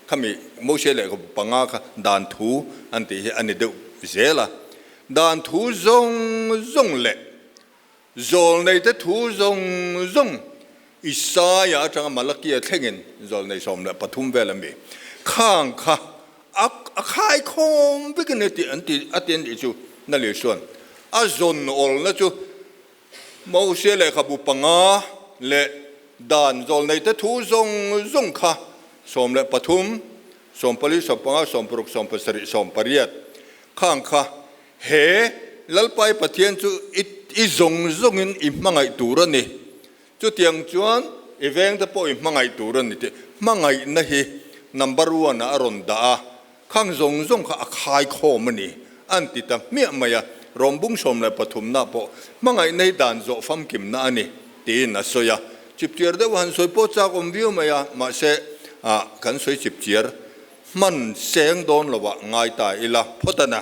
khami Mose lehkhabu panga kha dan thu an tih hi a ni deuh zel a. Dan thu zawng zawng leh zawlneite thu zawng zawng Isaiah atanga Malakia thlengin zawlnei 13 vel a mi. Khang kha a. a khaikhawm vek a ni tih an ti a ti a nih chu Nali chuan a zawn awlna chu Mosia lehkhabu panga leh dan zawlneite thu zawng zawng kha 13, 14, 15, 16, 17, 18 khang kha he Lalpai Pathian chu i i zawng zawngin i hmangaih tur a ni. Chutiang chuan i vengte pawh i hmangaih tur a ni tih hmangaihna hi number one ah a rawn dah a, khang zawng zawng kha a khaikhawm a ni an ti ta hmiah mai a, Rawmbung 13 na pawh hmangaihna hi dan zawh famkimna a ni tiin a sawi a, chipchiar deuh han sawi pawh chak awm viau mai a, mahse ah kan sawi chipchiar hman seng dawn lo ah ngai ta ila phawt a na.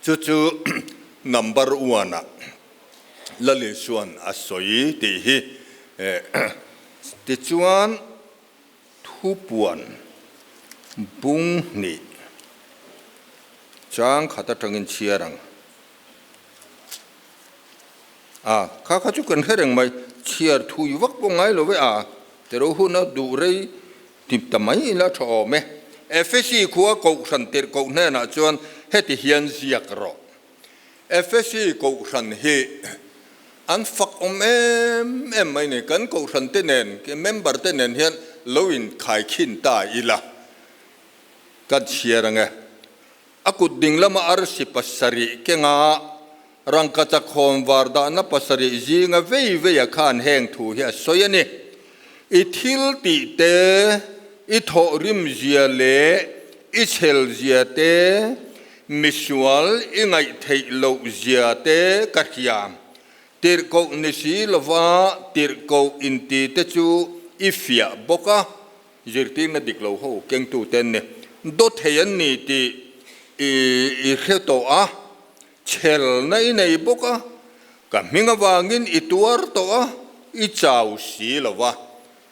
Chu chu number one ah Lali chuan a sawi tih hi tichuan thupuan bung hnih chang khat atangin chhiar ang. A, kha kha chu kan hre reng mai, chhiar thui vak pawh ngai lo ve a, tero hun a duh rei Tip ta mai ila tha awm e. Efesi khua Kohhran tirhkoh hnenah chuan heti hian ziak rawh. Efesi Kohhran hi an fak awm em em mai ni. Kan Kohhran te nen, member te nen hian lo inkhaikhin ta ila kan chhiar ang e. A kut ding lama arsi pasarih kenga rangkachak hawn var dahna pasarih zinga vei veia khan heng thu hi a sawi a ni. I thil tih te, i thawhrim zia leh i chhel zia te, misual i ngaihtheih loh zia te ka hria. Tirhkoh ni si lova tirhkoh inti te chu i fiah bawk a. Zirtirna dik lo ho kengtute an ni. Dawt thei an ni tih i hre tawh a, chhelna i nei bawk a, ka hming avangin i tuar tawh a, i chau si lo va.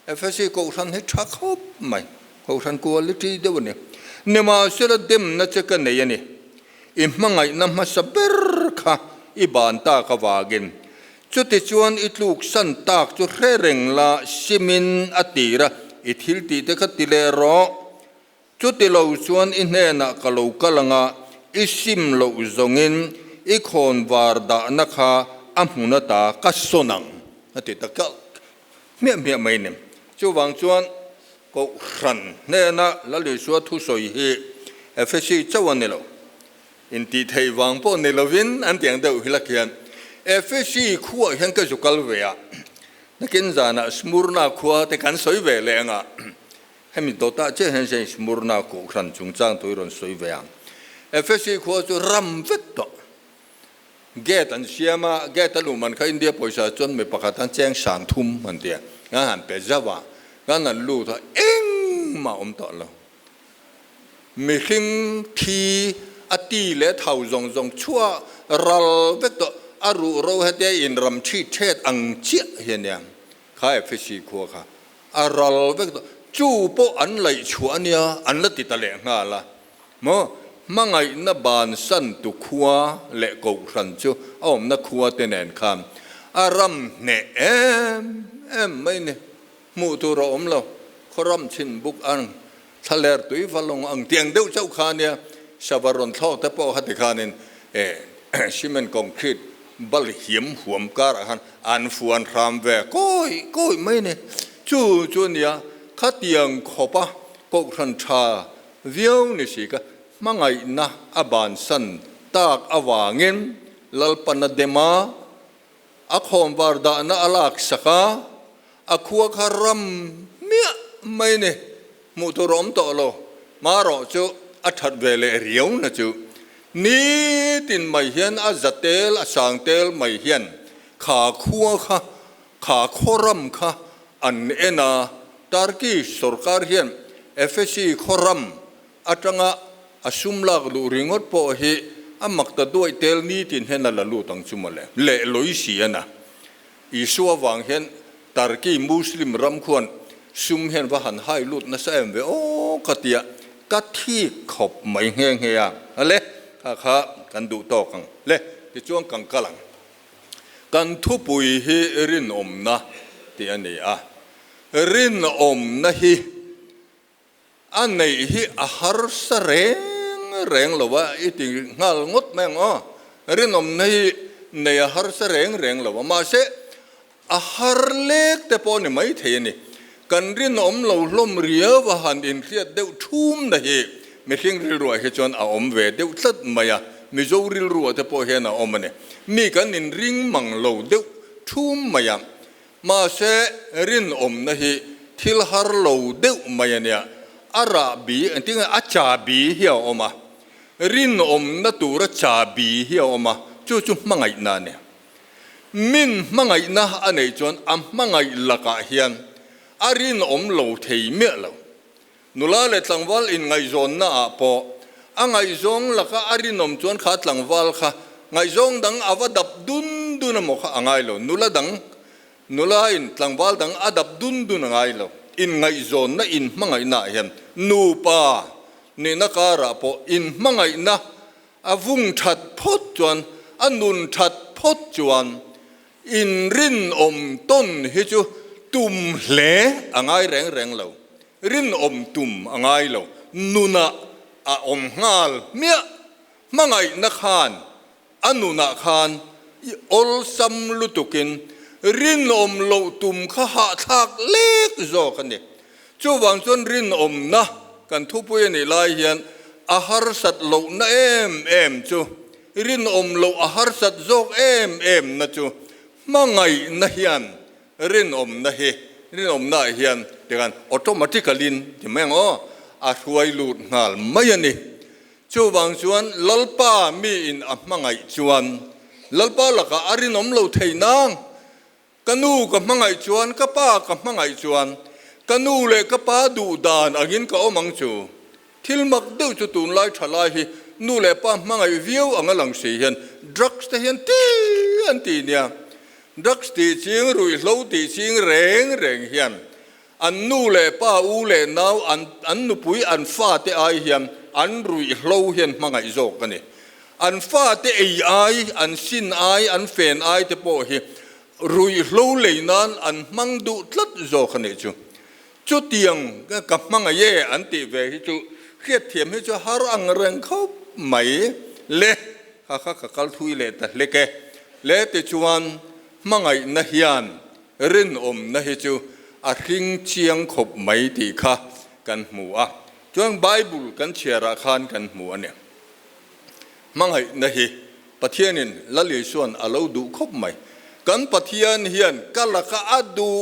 Efesi Kohhran hi tha khawp mai, Kohhran quality deuh a ni. Nimahsela demna che ka nei a ni. I hmangaihna hmasa ber kha i ban tak avangin Chutichuan i tluksan tak chu hre reng la, simin a tir a, i thil tih te kha ti leh rawh. Chuti lo chuan i hnenah ka lo kal ang a, i sim loh zawngin i khawn var dahna kha a hmun ata ka sawn ang, a ti ta kalh hmiah hmiah mai ni. Chuvang chuan Kohhran hnena Lal Isua thusawi hi Efesi chauh a ni lo. Intihtheih vang pawh ni lovin an tiang deuh hi la khian Efesi khuaah hian ka zu kal ve a, nakin zanah Smurna khua te kan sawi ve leh anga hemi dawtah chiah hian hian Smurna kohhran chungchang tui rawn sawi ve ang. Efesi khua chu ram vek tawh. Gate an siam a, gate a luh man kha India pawisa chuan mi pakhat an cheng sang thum an ti a, kan han pe zauh a, kan han lut a engmah awm tawh lo. Mihring thi a ti leh thau zawng zawng chhuah ral vek tawh a ruh ro hetia inram ṭhi ṭhet ang chiah hi a nia. Kha Efesi khua kha a ral vek tawh. Chu pawh an laih chhuah a nia, an la ti ta leh nghal a. Maw? Hmangaihna bansan tu khua leh kohhran chu a awmna khua te nen khan a ram hneh em em mai ni. Hmuh tur a awm lo, khawram chhin buk ang, thlaler tui va lawng ang tiang deuh chauh kha ania, sava rawn thlawk te pawh kha tikhanin eh cement concrete bal hiam huam karah khan an fuan hram ve kawi kawi mai a ni. Chu chu ania khatiang khawpa kohhran tha viau ni si ka hmangaihna a bansan tak avangin Lalpana dema A khawmvar dahna a lak sak a, a khua kha ram miah mai ni, hmuh tur a awm tawh lo. Marawh chu a that ve leh riau na chu nitin mai hian a za tel a sang tel mai hian kha khua kha, kha khaw ram kha an en a, Turkish sorkar hian Efesi khaw ram atanga a sum lak luh ringawt pawh hi a mak ta duaih tel nitin hian a la lut ang chu mawle. Leh lawih si a na. Isua vang hian Turkey Muslim ram khuan sum hian va han hai lut nasa em ve aw ka tia ka thik khawp mai nghe nghe a. Ale kha kha kan duh tawk ang le tichuan kan kal ang. Kan thupui hi rinawmna tih a ni a. Rinawmna hi. A neih hi a harsa reng reng lo a, i ti nghal ngawt mai ang aw. Rinawmna hi neih a harsa reng reng lo a, mahse a har lek te pawh ni mai thei a ni. Kan rinawm lo hlawm riau a han inhriat deuh thum na hi mihring rilruah hi chuan a awm ve deuh tlat mai a, Mizo rilruah te pawh hian a awm a ni. Mi kan inring mang lo deuh thum mai a, Mahse, rinawmna hi thil har lo deuh mai a nia. A rahbi, engtin nge a chabi hi a awm a, rinawmna tura chabi hi a awm a, chu chu hmangaihna a ni. Min hmangaihna a neih chuan a hmangaih lakah hian a rinawm lo thei miah lo. Nula leh tlangval inngaihzawnna ah pawh a ngaihzawng laka a rinawm chuan kha tlangval kha ngaihzawng dang a va dap dun dun emaw kha a ngai lo. Nula dang, nula in tlangval dang a dap dun dun a ngai lo. Inngaihzawnna inhmangaihna ah hian nupa nihna karah pawh inhmangaihna a vung that phawt chuan, a nun that phawt chuan Inrinawm tawn hi chu tum hle a ngai reng reng lo. Rinawm tum a ngai lo. Nunah a awm nghal hmiah. Hmangaihna khan a nunah khan i awlsam lutukin rinawm loh tum kha hahthlak lek zawk a ni. Chuvang chuan rinawmna kan thupui a nih lai hian a harsat lohna em em chu Rinawm loh a harsat zawk em em na chu hmangaihna hian rinawmna hi rinawmna ah hian tikhan automatically in ti mai ang aw a hruai lut nghal mai a ni. Chuvang chuan Lalpa mi in a hmangaih chuan Lalpa lakah a rinawm lo thei nang. Ka nu ka hmangaih chuan, ka pa ka hmangaih chuan, ka nu leh ka pa duh dan angin ka awm ang chu. Thil mak deuh chu tunlai tha lai hi nu leh pa hmangaih viau anga lang si hian drugs te hian ti an ti nia. Drugs tih ching, ruihhlo tih ching reng reng hian an nu leh pa, u leh nau, an an nupui, an fate ai hian an ruihhlo hian hmangaih zawk a ni. An fate ei ai, an sin ai, an fen ai te pawh hi ruihhlo lei nan an hmang duh tlat zawk a nih chu. Chutiang ka hmangaih e an tih ve hi chu hriatthiam hi chu har ang reng khawp mai le. Kha kha ka kal thui leh ta hlek e. Le tichuan hmangaihna hian rinawmna hi chu a hring chiang khawp mai tih kha kan hmu a. Chuan Bible kan chhiarah khan kan hmu a ni. Hmangaihna hi Pathianin Lal Isua'n a lo duh khawp mai. Kan Pathian hian ka laka a duh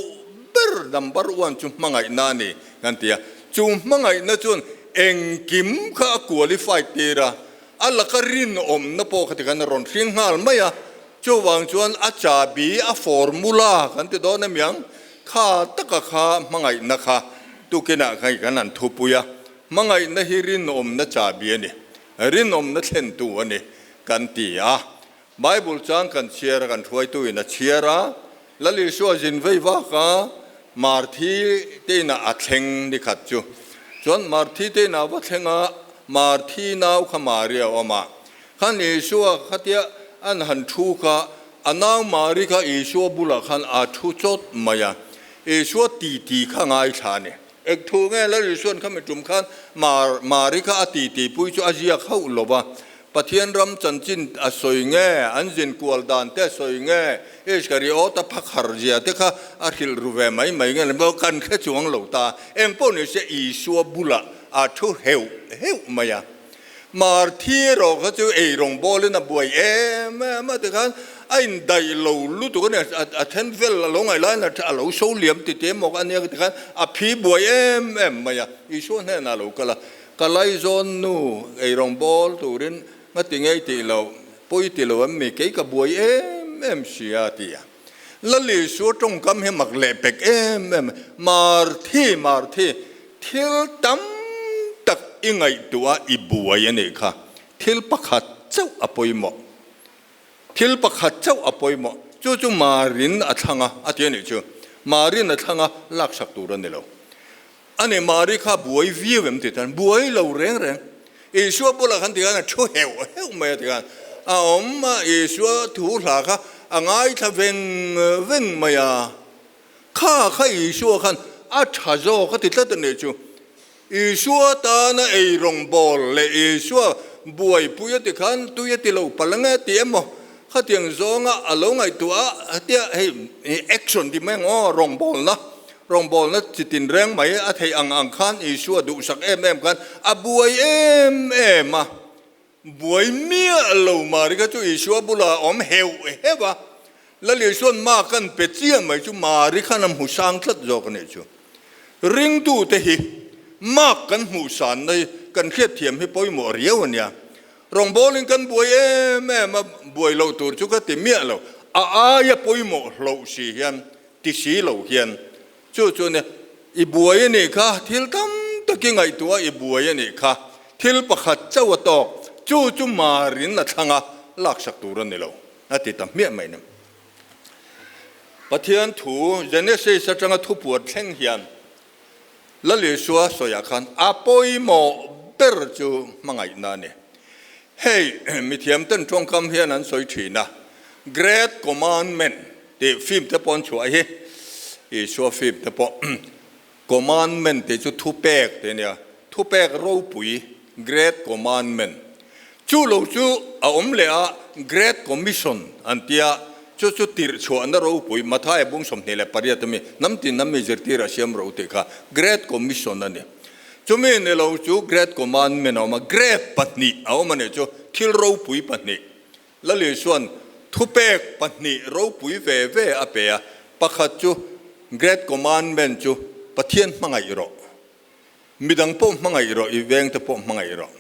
ber number one chu hmangaihna a ni kan ti a. Chu hmangaihna chuan engkim kha a qualified tir a, a laka rinawmna pawh kha tikhan a rawn hring nghal mai a. Chuvang chuan a chabi, a formula kan ti dawn emiang, kha taka kha hmangaihna kha tukinah khan kan han thupui a. Hmangaihna hi rinawmna chabi a ni, rinawmna thlentu a ni kan ti a. Bible chang kan chhiar a, kan hruaituin a chhiar a, Lal Isua zin vei vak a, Marthi te inah a thleng ni khat chu. Chuan Marthi te inah va thleng a, Marthi nau kha Mari a awm a. Khan Isua khatia an han thu kha, a nau Mari kha Isua bulah khan a thu chawt mai a. Isua titi kha ngaithla a ni. Eng thu nge Lal Isua'n kha mi tum khan Mar Mari kha a titi pui chu a ziak hauh lo va, Pathian ram chanchin a sawi nge, an zin kual dan te a sawi nge, Iskariota phakhar zia te kha a hrilh ru ve mai mai nge le maw kan hre chuang lo ta. Eng pawh ni se Isua bulah a thu heuh heuh mai a. Mar thi erawh kha chu ei rawng bawlin a buai em em a tikhan a indaih lo lutuk a ni a then vel a lo ngaih laiin a lo so liam ti te maw a nia tikhan a phi buai em em mai a, Isua hnenah a lo kal a, ka laizawn nu ei rawng bawl turin ngati ngei tih loh pawi ti lo em mi kei ka buai em em sia a ti a. Lal Isua tawngkam hi mak leh pek em em, Mar thi, mar thi, thil tam tak i ngaihtuah a i buai a nih kha, thil pakhat chauh a pawimawh, thil pakhat chauh a pawimawh, chu chu Marin a thlang a, a ti a nih chu, Marin a thlang a, laksak tur a ni lo. A ni, Mari kha buai viau em ti tan, buai lo reng reng. Isua bulah khan tikhan a thu heuh heuh mai a tikhan a awm a, Isua thu hla kha a ngaithla veng veng mai a. Kha kha Isua khan a tha zawk a ti tlat a nih chu. Isua tana ei rawngbawl leh Isua buaipui a ti khan tui a ti lo palh ange tih emaw khatiang zawnga a lo ngaihtuah a tia hei action ti mai ang aw rawngbawlna rawngbawlna chi tin reng mai a theih ang ang khan Isua duhsak em em khan a buai em em a buai miah lo Mari kha chu Isua bulah a awm heuh heuh a Lal Isua'n ma kan pe chiah mai chu Mari khan a hmu sang tlat zawk a nih chu. Ringtute hi mark kan hmuh sanna hi kan hriatthiam hi pawimawh riau a nia. Rawngbawlin kan buai em em a, buai loh tur chu ka ti miah lo. A aia pawimawh hloh si hian, ti si lo hian chu chu nia, i buai a nih kha, thil tam tak i ngaihtuah i buai a nih kha, thil pakhat chauh a tawk, chu chu Marin a thlang a, laksak tur a ni lo. A ti ta hmiah mai ni. Pathian thu Genesis atanga thupuat thleng hian Lal Isua sawiah khan a pawimawh ber chu hmangaihna a ni. Hei mithiam ten tawngkam hian an sawi thin a, Great Commandment tih film te pawh an chhuah hi, Isua film te pawh Commandment tih chu thupek tih a nia, thupek ropui, Great Commandment. Chu lo chu a awm leh a, Great Commission an tia, chu chu tirh chhuahna ropui, Mathaia bung 28 ami, hnam tin hnam mi zirtir a siam ro tih kha Great Commission a ni. Chumi ni lo chu Great Commandment a awm a, Great pahnih a awm a nih chu, thil ropui pahnih. Lal Isua'n thupek pahnih ropui ve ve a pe a, pakhat chu Great Commandment chu Pathian hmangaih rawh, midang pawh hmangaih rawh, i vengte pawh hmangaih rawh.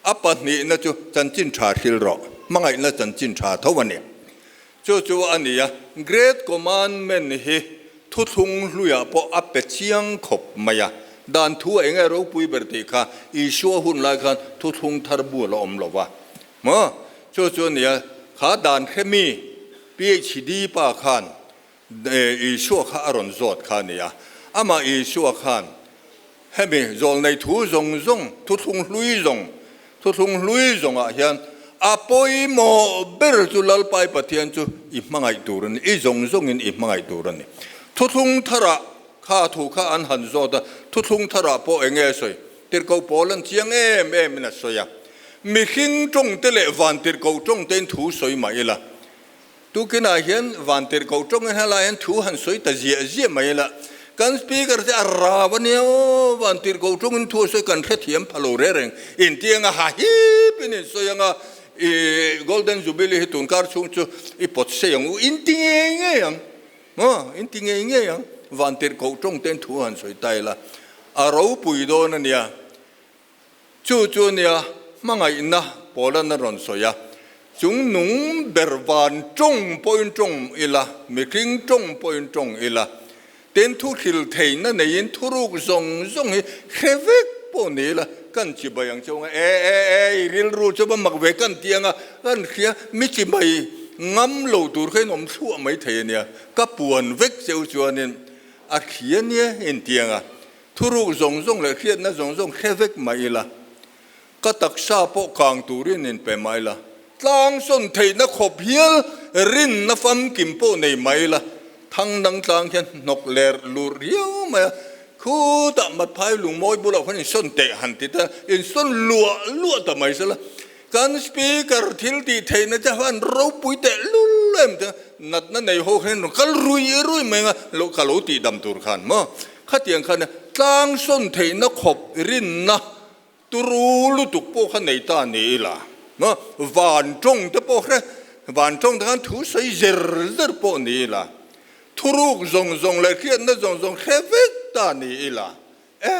A pahnihna chu chanchin tha hril rawh, hmangaihna chanchin tha tho a ni. Chu chu a ni a, Great Commandment hi thuthlung hluiah pawh a pe chiang khawp mai a, dan thu a eng nge ropui ber tih kha Isua hun lai khan thuthlung thar bu a la awm lo va. Maw? Chu chu a nia, kha dan hre mi PHD pa khan Isua kha a rawn zawt kha a nia. Amah Isua khan hemi zawlnei thu zawng zawng, thuthlung hlui zawng, thuthlung hlui zawngah hian a pawimawh ber chu Lalpai Pathian chu i hmangaih tur a ni, i zawng zawngin i hmangaih tur a ni. Thuthlung tharah kha thu kha an han zawt a, thuthlung tharah pawh eng nge a sawi? Tirhkoh pawl an chiang em em in a sawi a, mihring tawng te leh van tirhkoh tawng te in thu sawi mah ila, tukinah hian van tirhkoh tawng in helai hian thu han sawi ta ziah ziah mai ila, kan speaker te a rau a nia aw, van tirhkoh tawng in thu a sawi kan hrethiam pha lo reng reng, intiang a ha hip in in sawi anga i Golden Jubilee hi tunkar chhung chu i pawt sei ang u, inti ngei ngei ang. Maw? In ti ngei ngei ang. Van tirhkoh tawng ten thu han sawi ta ila, a ropui dawn a nia. Chu chu a nia, hmangaihna Paula'n a rawn sawi a, Chung nung ber van tawng pawhin tawng ila, mihring tawng pawhin tawng ila, tin thu hril theihna neiin thuruk zawng zawng hi hre vek pawh ni ila, kan chibai ang cheu ang a, e e e, i rilru chu va mak ve kan ti ang a, kan hria, mi chibai Ngam lo tur kha in awm thluah mai thei a nia, ka puan vek cheu chuanin a hria nia intiang a, thuruk zawng zawng leh hriatna zawng zawng hre vek mah ila, ka taksa pawh kang turin inpe mah ila, tlang sawn theihna khawp hial rinna famkim pawh nei mah ila, thang dang tlang hian hnawk ler lur riau mai a, khutah Matphai lungmawi bulah khan insawn teh han ti ta, insawn luah luah ta mai sela, Kan speaker thil tih theihna te khan ropui teh lul em te natna nei ho hian rawn kal rui rui mai anga lo ka lo tih dam tur khan maw khatiang khan tlang sawn theihna khawp rinna turu lutuk pawh kha nei ta ni ila maw van tawng te pawh hre van tawng te khan thu sawi zer zer pawh ni ila thuruk zawng zawng leh hriatna zawng zawng hre vek ta ni ila E,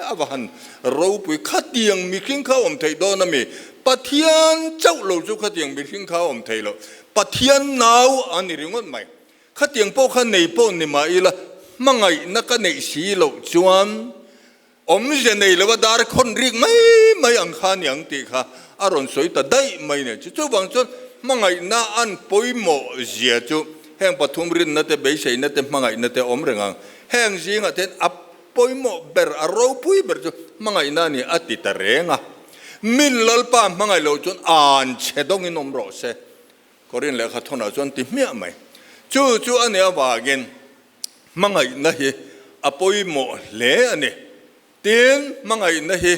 a va han ropui, khatiang mihring kha awm theih dawn a mi? Pathian chauh lo chu khatiang mihring kha awm thei lo. Pathian nau a ni ringawt mai. Khatiang pawh kha nei pawh ni mah ila, hmangaihna ka neih si loh chuan awmze nei lo a dar khawn rik mai mai ang kha ni ang tih kha a rawn sawi ta daih mai nen. Chu chuvang chuan hmangaihna an pawimawh zia chu heng pathum rinna te, beiseina te, hmangaihna te awm reng ang. Heng zingah te hian a Pawimawh ber, a ropui ber chu hmangaihna a ni a ti ta reng a. Min Lalpa hmangaih loh chuan an chhe dawngin awm rawh se. Korin lehkha thawnah chuan ti hmiah mai. Chu chu a nih avangin hmangaihna hi a pawimawh hle a ni. Tin, hmangaihna hi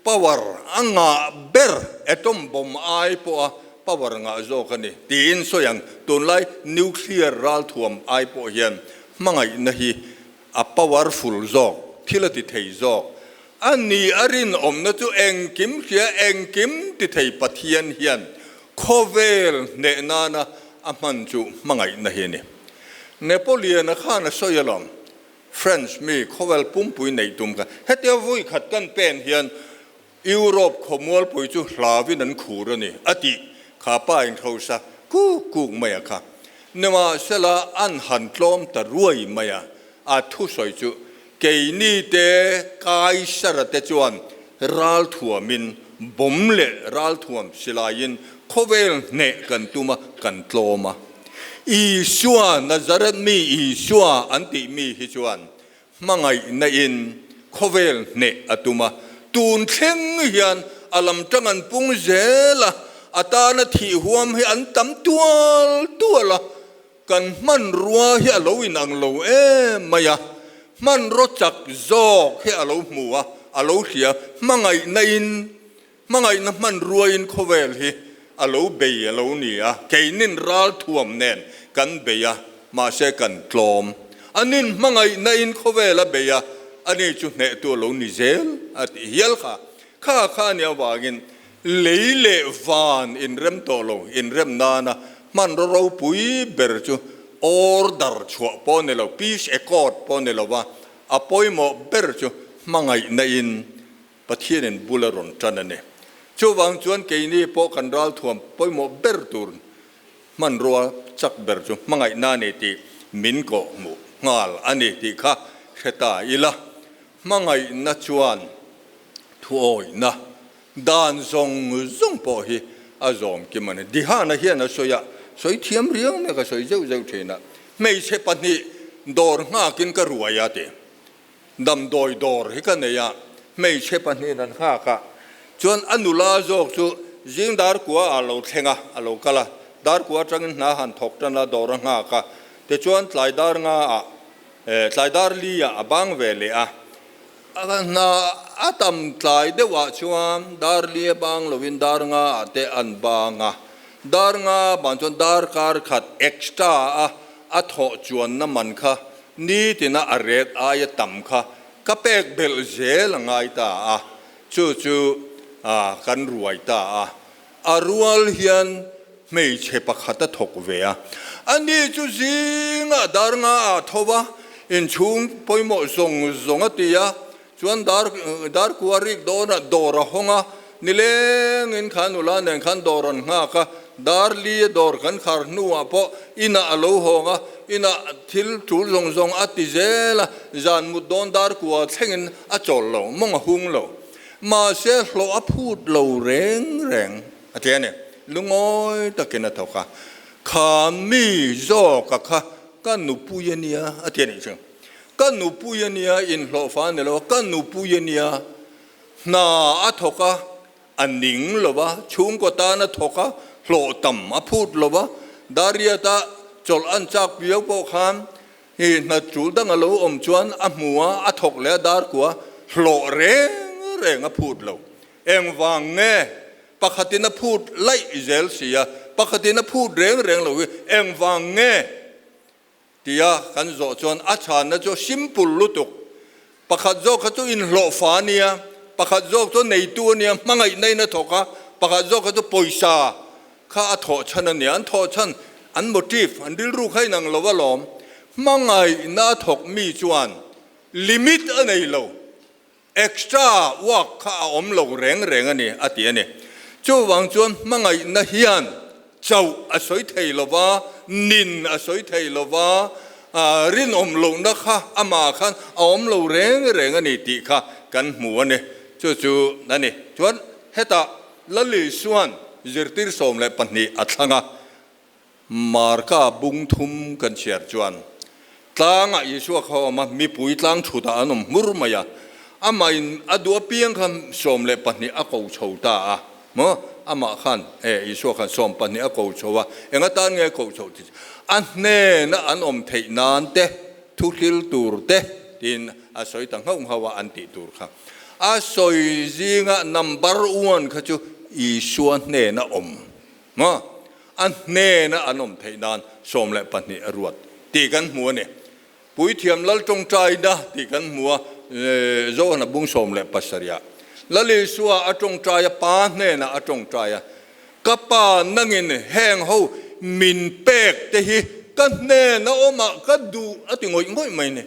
power a ngah ber, atom bomb ai pawha power ngah zawk a ni tiin sawi ang. Tunlai nuclear ralthuam ai pawh hian hmangaihna hi a powerful zawk, thil a ti thei zawk a ni. A rinawmna chu engkim hria, engkim ti thei Pathian hian khawvel hneh nana a hman chu hmangaihna hi a ni. Napoleon-a khan a sawi alawm, French mi khawvel pumpui neih tum kha hetia vawi khat kan pen hian Europe khawmualpui chu hlauin an khur a ni a tih kha pa inhrosa kuk kuk mai a kha. Nimahsela an han tlawm ta ruai mai a, a thusawi chu keini te Kaisara te chuan ralthuamin bomb leh ralthuam silaiin khawvel hneh kan tum a, kan tlawm a. Isua, Nazareth mi Isua an tih mi hi chuan hmangaihna in khawvel hneh a tum a, tun thleng hian a lam tang an pung zel a, a tana thih huam hi an tam tual tual a, kan hmanrua hi a lo inang lo em mai a, hmanraw chak zawk hi a lo hmu a, a lo hria, hmangaihna in Hmangaihna hmanruaiin khawvel hi a lo bei a lo ni a, keinin ralthuam nen kan bei a, mahse kan tlawm. Anin hmangaihnain khawvel a bei a, ani chu hnehtu a lo ni zel a tih hial kha. Kha kha a nih avangin lei leh van inrem tawh lo, inrem nana hmanraw ropui ber chu order chhuah pawh a ni lo, peace accord pawh a ni lo va, a pawimawh ber chu hmangaihnain Pathianin bul a rawn tan a ni. Chuvang chuan keini pawh kan ralthuam pawimawh ber tur hmanrua chak ber chu hmangaihna a ni tih min kawh hmuh nghal a ni tih kha hre ta ila. Hmangaihna chuan thuawihna dan zawng zawng pawh hi a zawm kim a ni. Dihana hian a sawi a, sawi thiam riau mai ka sawi zeuh zeuh thin a, hmeichhe pahnih dawr nghakin ka ruai a ti. Damdawi dawr hi ka nei a, hmeichhe pahnihin an nghak a, chuan a nula zawk chu zing dar kua ah lo thleng a, a lo kal a, dar kua atangin hna han thawk tan a, dawr a nghak a, tichuan tlai dar nga ah, tlai dar li ah a bang ve leh a, hna a tam tlai deuh ah chuan dar li a bang lovin dar nga ah te an bang a, dar nga ban chuan dar kar khat extra a a thawh chuanna man kha Nitina a ret aia tam kha ka pek belh zel a ngai ta a, chu chu kan ruai ta a. A rual hian hmeichhe pakhat a thawk ve a, ani chu zingah dar nga ah tho va, inchhung pawimawh zawng zawng a ti a, chuan dar dar kua rik dawnah dawr a hawng a, nilengin kha nula nen khan dawr an nghak a, dar li a dawr kan khar hnuah pawh inah a lo hawng a, inah thil tul zawng zawng a ti zel a, zan mut dawn dar kua thlengin a chawl lo, mawng a hung lo. Mahse hlawh a phut lo reng reng a ti a ni. Lungawi takin a thawk a, kha mi zawka kha ka nupui a nia a ti a nih chu. Ka nupui a nia, inhlawhfa a ni lo a, ka nupui a nia, hna a thawk a, a ning lo va, chhungkaw tan a thawk a, hlawh tam a phut lo va, Dariata chawlh an chak viau pawh khan hi hna tul dang a lo awm chuan a hmu a, a thawk leh a dar kua hlawh reng reng a phut lo. Engvang nge pakhatin a phut laih zel si a, pakhatin a phut reng reng lo hi engvang nge? Tia kan zawh chuan a chhanna chu simple lutuk. Pakhat zawk kha chu inhlawh fa a nia, pakhat zawk chu neitu a nia, hmangaihna in a thawk a, pakhat zawk kha chu pawisa kha a thawh chhan a nia. An thawh chhan, an motive, an rilru kha inang lo alawm. Hmangaihna a thawk mi chuan limit a nei lo. Extra work kha a awm lo reng reng a ni, a ti a ni. Chuvang chuan hmangaihna hian chauh a sawi thei lo va, nin a sawi thei lo va, rinawm lohna kha amah khan a awm lo reng reng a ni tih kha kan hmu a ni. Chu chu a ni. Chuan hetah Lal Isua'n zirtir 12 a thlang a, Marka bung thum kan chhiar chuan tlangah Isua kha a awm a, mipui tlang thutah an awm hmur mai a, amah in a duh apiang kha 12 a ko chho ta a, maw? Amah khan, e, Isua khan 12 a ko chho a, eng atan nge a ko chho tih chu a hnena an awm theih nan te, thuhlil tur te. tiin a sawi ta nghauh nghauh a an tih tur kha. A sawi zinga number one kha chu Isua hnena awm maw? A hnena an awm theih nan 12 a ruat tih kan hmu a ni. Puithiam Lal tawngtaina tih kan hmu a, Johana bung 17 ah Lal Isua a tawngtai a, Pa hnenah a tawngtai a, Ka Pa nangin heng ho min pek te hi ka hnena awmah ka duh a ti ngawih ngawih mai ni.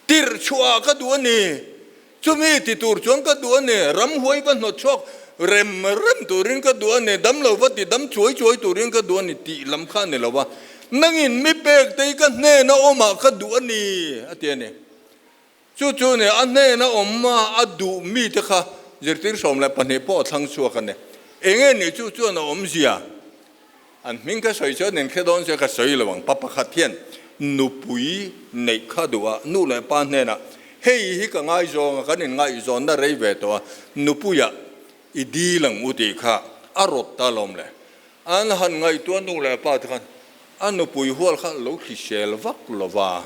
Tirh chhuah ka duh a ni. Chumi ti tur chuan ka duh a ni. Ramhuai va hnawt chhuak rem rem turin ka duh a ni. Dam lo va ti dam chuai chuai turin ka duh a ni tih lam kha a ni lo va. Nangin mi pek te hi ka hnena awmah ka duh a ni a ti a ni. Chu chu ni a hnena awm a duh mite kha zirtir 12 pawh a thlang chhuak a ni. Enge ni chu chuan a awmzia? An hming ka sawi chuan in hre dawn che ka sawi lo ang. Pa pakhat hian nupui neih kha duh a, nu leh pa hnenah hei hi ka ngaizawng a, kan inngaihzawnna rei ve tawh a, nupuiah i dil ang u tih kha a rawt ta alawm le. An han ngaihtuah nu leh pa te khan a nupui hual kha lo hrisel vak lo va,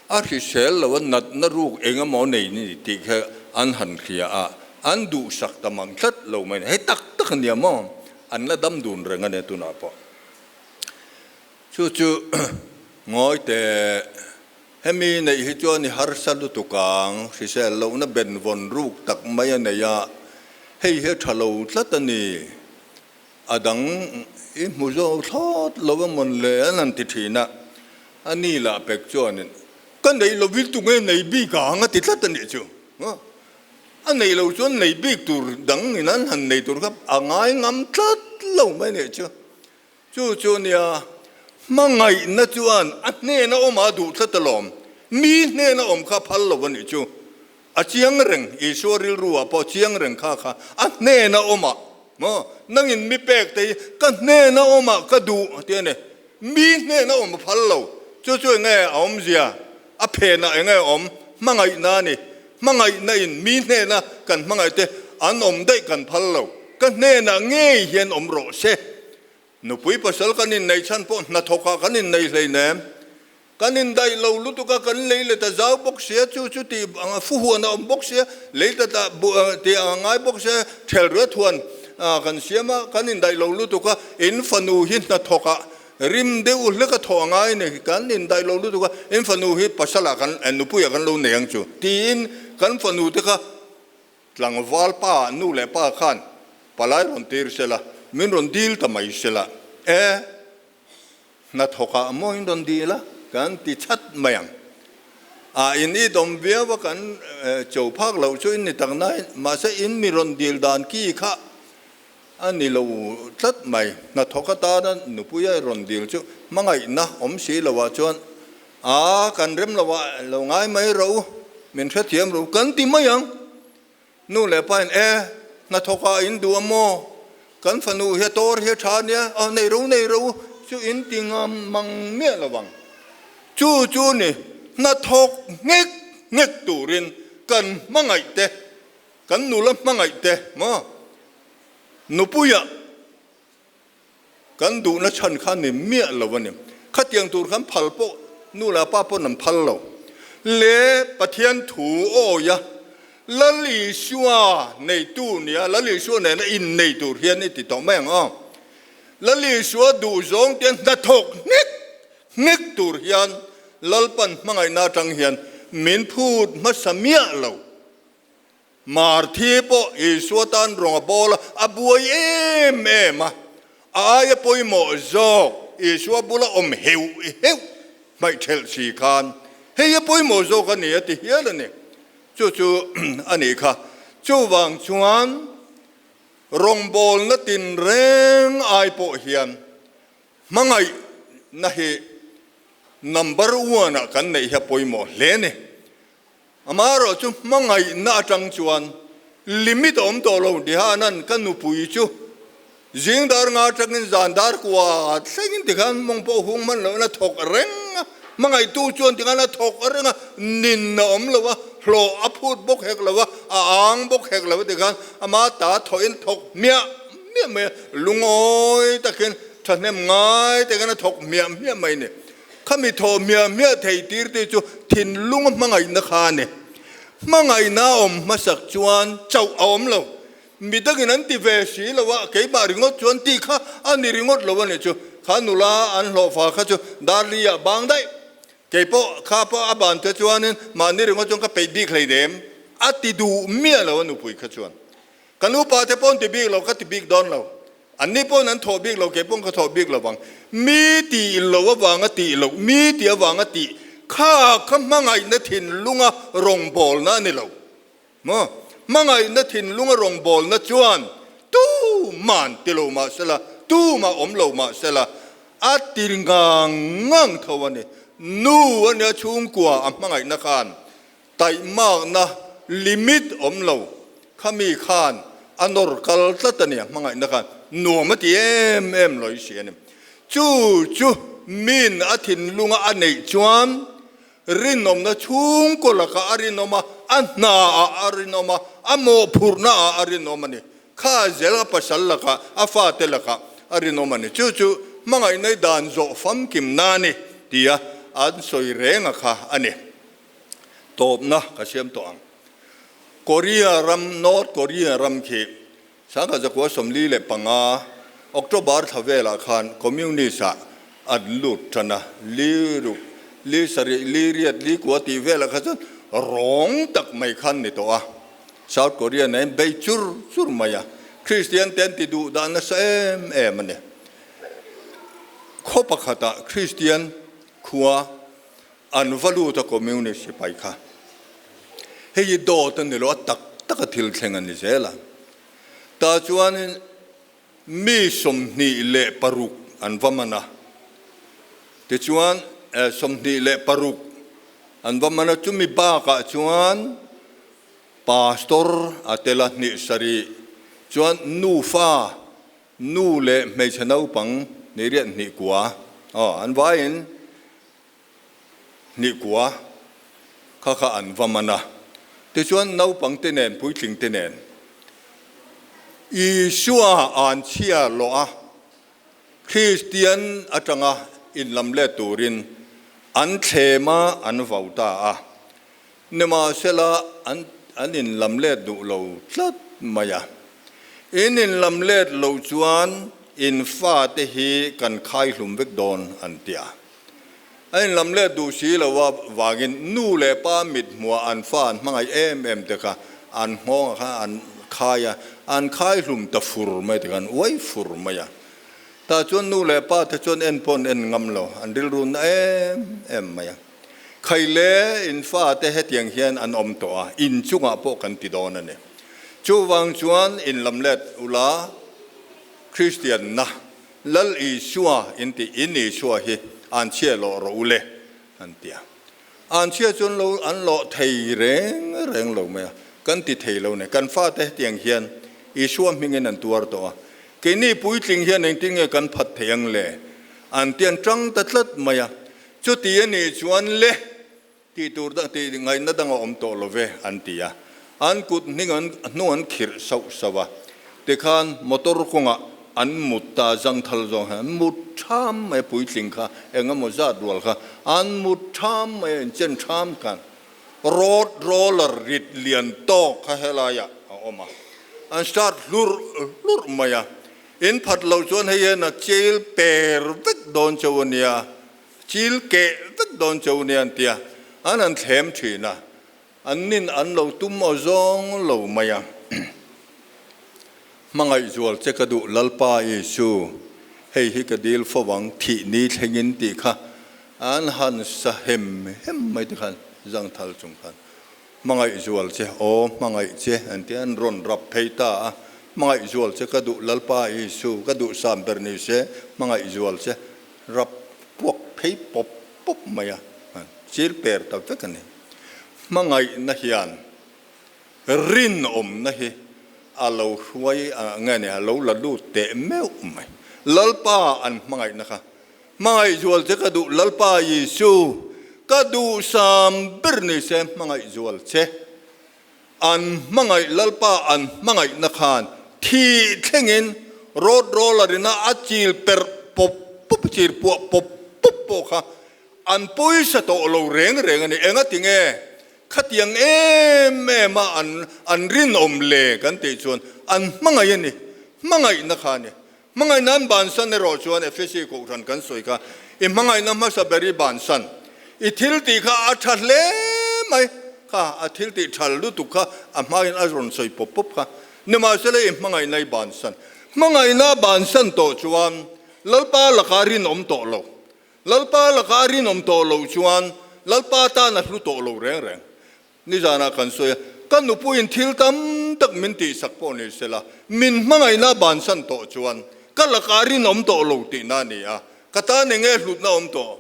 a hrisel lo a natna ruk eng emaw nei ni tih kha an han hria a, an duhsak ta mang tlat lo mai. Hei tak tak a nia maw? An la dam dun reng a nia tunah pawh. Chu chu ngawi teh, hemi neih hi chuan i harsa lutuk ang, hrisel lohna benvawn ruk tak mai a nei a, hei hi a tha lo tlat a ni. A dang i hmu zo thlawt lo a mawn le an han ti thin a, a ni lah pek chuanin ka nei lovin tunge nei bik ang a ti tlat a nih chu. A nei lo chuan nei bik tur dang in an han nei tur kha a ngai ngam tlat lo mai nih chu. Chu chu nia hmangaihna chuan a hnena awm a duh tlat alawm. Mi hnena awm kha phal lo a nih chu. A chiang reng, Isua rilru ah pawh chiang reng kha kha a hnena awm ah maw nangin mi pek te hi ka hnena awm ah ka duh a ti a ni. Mi hnena awm a phal lo. Chu chu enge a awmzia? A phenah enge a awm? Hmangaihna a ni. Hmangaihna in mi hnena kan hmangaih te an awm daih kan phal lo. Ka hnenah ngei hian awm rawh se. Nupui pasal kan inneih chhan pawh hnathawkah kan innei hleinem. Kan indaih lo lutuk a, kan lei let a zau bawk sia, chu chu tih anga fuhuan a awm bawk sia, lei ta ta tih anga ngai bawk sia, thel riat huan kan siam a, kan indaih lo lutuk a, in fanu hi hnathawkah Rim deuh hlek a thawh a ngai ni, kan indaih lo lutuk a, in fanu hi pasalah kan, nupuiah kan lo nei ang chu tiin kan fanu te kha tlangval pa, nu leh pa khan palai rawn tir sela, min rawn dil ta mai sela, e, hnathawkah maw in rawn dil a, kan ti chat mai ang. A in i dawm viau a kan cho phak loh chu in ni tak nain, mahse in mi rawn dil dan ki kha A ni lo tlat mai. Hnathawk atana nupui a rawn dil chu hmangaihna awm si loah chuan a kan rem lo ah lo ngai mai rawh u, min hrethiam rawh u kan ti mai ang. Nu leh pa in e, hnathawk ah in duh a maw? Kan fanu hi a tawr hi a tha ania, aw nei ro nei ro u chu in ti ngam mang miah lo vang. Chu chu ni hnathawk nghek nghek turin kan hmangaih te, kan nula hmangaih te maw? Nupuia kan duhna chhan kha ni miah lo a ni. Khatiang tur khan phal pawh nu leh pa pawn an phal lo. Le Pathian thu awia Lal Isua neitu nia, Lal Isua nena innei tur hian i ti tawh mai ang aw. Lal Isua duh zawng te hnathawk nghek nghek tur hian Lalpan hmangaihna atang hian min phut hmasa miah lo. Marthi pawh Isua tan rawng a bawl a, a buai em em a. A aia pawimawh zawk Isua bula awm heuh heuh hmaih thelh si khan hei a pawimawh zawk a ni a ti hial a ni. Chu chu a nih kha. Chuvang chuan rawngbawlna tinreng ai pawh hian hmangaihna hi number one ah kan neih hi a pawimawh hle a ni. Amaherawh chu hmangaihna atang chuan limit a awm tawh lo Dihanan ka nupui chu zing dar nga atangin zan dar kua thlengin tikhan mawng pawh hung hman lohna thawk reng a, hmangaihtu chuan tikhan a thawk reng a, nin a awm lo a, hlawh a phut bawk hek lo a, a ang bawk hek lo a tikhan ama ta thawhin thawk hmiah hmiah mai a, lungawi takin thahnem ngai takin a thawk hmiah hmiah mai a ni. Khami thaw hmiah hmiah thei tir te chu thinlunga hmangaihna kha a ni. Hmangaihna a awm hmasak chuan chauh a awm lo. Mi dangin an ti ve si lo a, keimah ringawt chuan tih kha a ni ringawt lo a ni chu. Kha nula an hlawhfa kha chu Darli ah bang daih. Kei pawh kha pawh a ban te chuanin mahni ringawt chuan ka peih bik hleinem a ti duh miah lo a nupui kha chuan. Ka nupa te pawh an ti bik lo, ka ti bik dawn lo. Anni pawhin an thawh bik lo, kei pawhin ka thawh bik lo vang. Mi tih lo avanga tih loh, mi tih avanga tih kha kha hmangaihna thinlunga rawngbawlna a ni lo. Maw? Hmangaihna thinlunga rawngbawlna chuan tuman ti lo mah sela, tumah awm lo mah sela, a ti ngang ngang tho a ni. Nu a nia chhungkua a hmangaihna khan Taihmakna limit awm lo khami khan a nawr kal tlat a nia, hmangaihna khan nuam a ti em em lo i si a ni. Chu chu min a thinlunga a neih chuan rinawmna chhungkaw lakah a rinawm a, a hnaah a rinawm a, a mawhphurhnaah a rinawm a ni. Kha zel a pasal lakah, a fate lakah a rinawm a ni. Chu chu hmangaihna i dan zawh famkimna a ni tia an sawi reng a kha a ni. Tawpna ka siam tawh ang. Korea ram, North Korea ram khi 1945 October thla velah khan Communist ah an lut tan a, li ruk, li sarih, li riat, li kua tih velah kha chuan rawng tak mai khan ni tawh a. South Korea nen bei chur chur mai a, Kristian te an ti duh dah nasa em em a ni. Khaw pakhatah Kristian khua An va lut a Communist sipai kha. Hei hi dawt a ni lo, a tak tak a thil thleng a ni zel a. Tah chuanin mi 26 an va man a, tichuan 26 an va man a, chumi bakah chuan Pastor a tel a hnih sarih chuan nufa nu leh hmeichhe naupang ni riat hnih kua aw an vaiin hnih kua kha kha an va man a. Tichuan naupang te nen puitling te nen Isua an chhia lawh a, Kristian atanga inlam let turin an thlem a, an vau ta a. Nimahsela an an inlam let duh lo tlat mai a. In inlam let loh chuan in fate hi kan khai hlum vek dawn an ti a. A inlam let duh si lo a vangin nu leh pa mit hmuah an fa an hmangaih em em te kha an nghawng ah khan an khai a, an khai hlum ta fur mai te kha an uai fur mai a. Tah chuan nu leh pa te chuan en pawh an en ngam lo, an rilru na em em mai a. Khaile in fate hetiang hian an awm tawh a, in chungah pawh kan ti dawn a ni. Chuvang chuan in lam let ula, Kristianna Lal Isua in tih in Isua hi an chhia lawh rawh u le an ti a. An chhia chuan lo an lawh thei reng reng lo mai a, kan ti thei lo ni. Kan fate hetiang hian Isua hmingin an tuar tawh a, keini puitling hian engtin nge kan phat thei ang le? An ti an tang ta tlat mai a. Chuti a nih chuan le tih tur dang tih ngaihna dang a awm tawh lo ve an ti a, an kut hning an hnung an khirh sauh sauh a, tikhan motor kawngah an mut ta zangthal zawng hian an mut tham mai a, puitling kha eng emaw zat rual kha an mut tham mai a, inchen tham khan road roller rit lian tawk kha helaiah a awm a, an start hlurh hlurh mai a. In phat loh chuan hei hian a chil per vek dawn cheu a nia, chil keh vek dawn cheu a nia an ti a, an han thlem thin a, an nin an lo tum aw zawng lo mai a. Hmangaih zual che ka duh Lalpa Isu, hei hi ka dil fo ang thih ni thlengin tih kha an han sa hem hem mai te khan zangthal chung khan. Hmangaih zual che, aw hmangaih che an ti a, an rawn rap phei ta a, Hmangaih zual che ka duh Lalpa Isu, ka duh sam ber ni se, hmangaih zual che rap puak phei pawp pawp mai a, chil per ta vek a ni. Hmangaihna hian rinawmna hi a lo hruai nge ni, a lo la lut teh meuh mai. Lalpa an hmangaihna kha Hmangaih zual che ka duh Lalpa Isu, ka duhsam ber ni se hmangaih zual che. An hmangaih Lalpa an hmangaihna khan thih thlengin road roller ina a chil perh pawp pawp, chil puah pawp pawp pawh kha An pawisa tawh lo reng reng a ni. Engati nge khatiang em em a an an rinawm le kan tih chuan an hmangaih a ni. Hmangaihna kha a ni. Hmangaihna an bansan erawh chuan Efesi Kohhran kan sawi kha i hmangaihna hmasa ber i bansan. I thil tih kha a tha hle mai kha, a thil tih tha lutuk kha a hmain a rawn sawi pawp pawp kha. Nimahsela i hmangaihna i bansan. Hmangaihna a bansan tawh chuan Lalpa lakah rinawm tawh lo. Lalpa lakah rinawm tawh loh chuan Lalpa tan a hlu tawh lo reng reng. Nizanah kan sawi a, ka nupuiin thil tam tak min tihsak pawh ni sela, min hmangaihna a bansan tawh chuan ka lakah rinawm tawh lo tihna a ni a, ka tan eng nge hlutna awm tawh?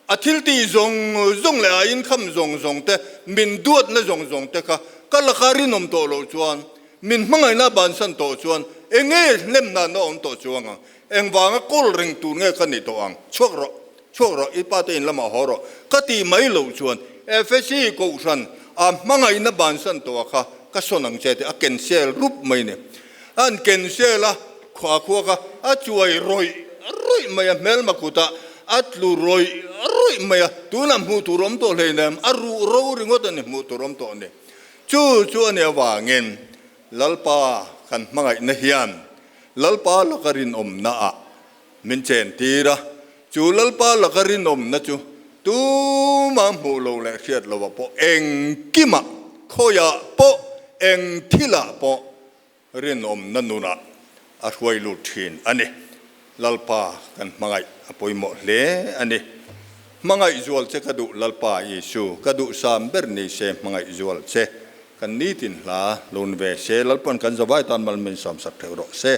A thil tih zawng zawng leh a inkham zawng zawng te, min duatna zawng zawng te kha ka lakah rinawm tawh loh chuan, min hmangaihna a bansan tawh chuan eng nge hlemnana awm tawh chuang ang? Engvanga kawl reng tur nge ka nih tawh ang? Chhuak rawh, chhuak rawh, i pa te in lamah haw rawh, ka tih mai loh chuan Efesi Kohhran a hmangaihna bansan tawh a kha ka sawn ang che tih a cancel rup mai ni. A han cancel a, khua khua kha a chuai rawih rawih mai a, hmelma kutah a tlu rawih rawih mai a, tunah hmuh tur awm tawh hleinem, a ruh ro ringawt a ni hmuh tur awm tawh ni. Chu chu a nih avangin Lalpa kan hmangaihna hian Lalpa laka rinawmna ah min chen tir a, chu Lalpa laka rinawmna chu tuma hmuh lo leh hriat lo ah pawh engkimah, khawiah pawh, eng thilah pawh rinawmna nunah a hruai lut thin a ni. Lalpa kan hmangaih a pawimawh hle a ni. Hmangaih zual che ka duh Lalpa Isu, ka duhsam ber ni se hmangaih zual che. Kan nitin hla lun ve se, Lalpawn kan zavai tan mal min sawmsak theuh rawh se.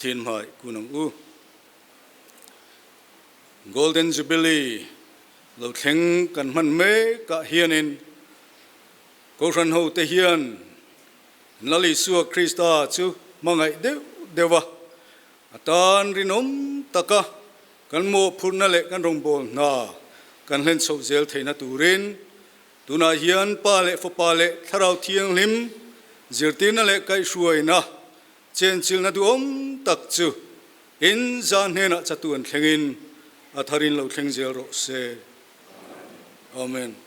Pathian hmai kun ang u. Golden Jubilee lo thleng kan hman mek ah hianin Kohhran ho te hian Lal Isua Krista chu hmangaih deuh deuh a, a tan rinawm taka kan mawhphurhna leh kan rawngbâwl hna kan hlen chhoh zel theihna turin Tunah hian Pa leh Fapa leh Thlarau Thianghlim zirtirna leh kaihhruaina chenchilhna duhawm tak chu in za hnenah chatuan thlengin a tharin lo thleng zel rawh se. Amen.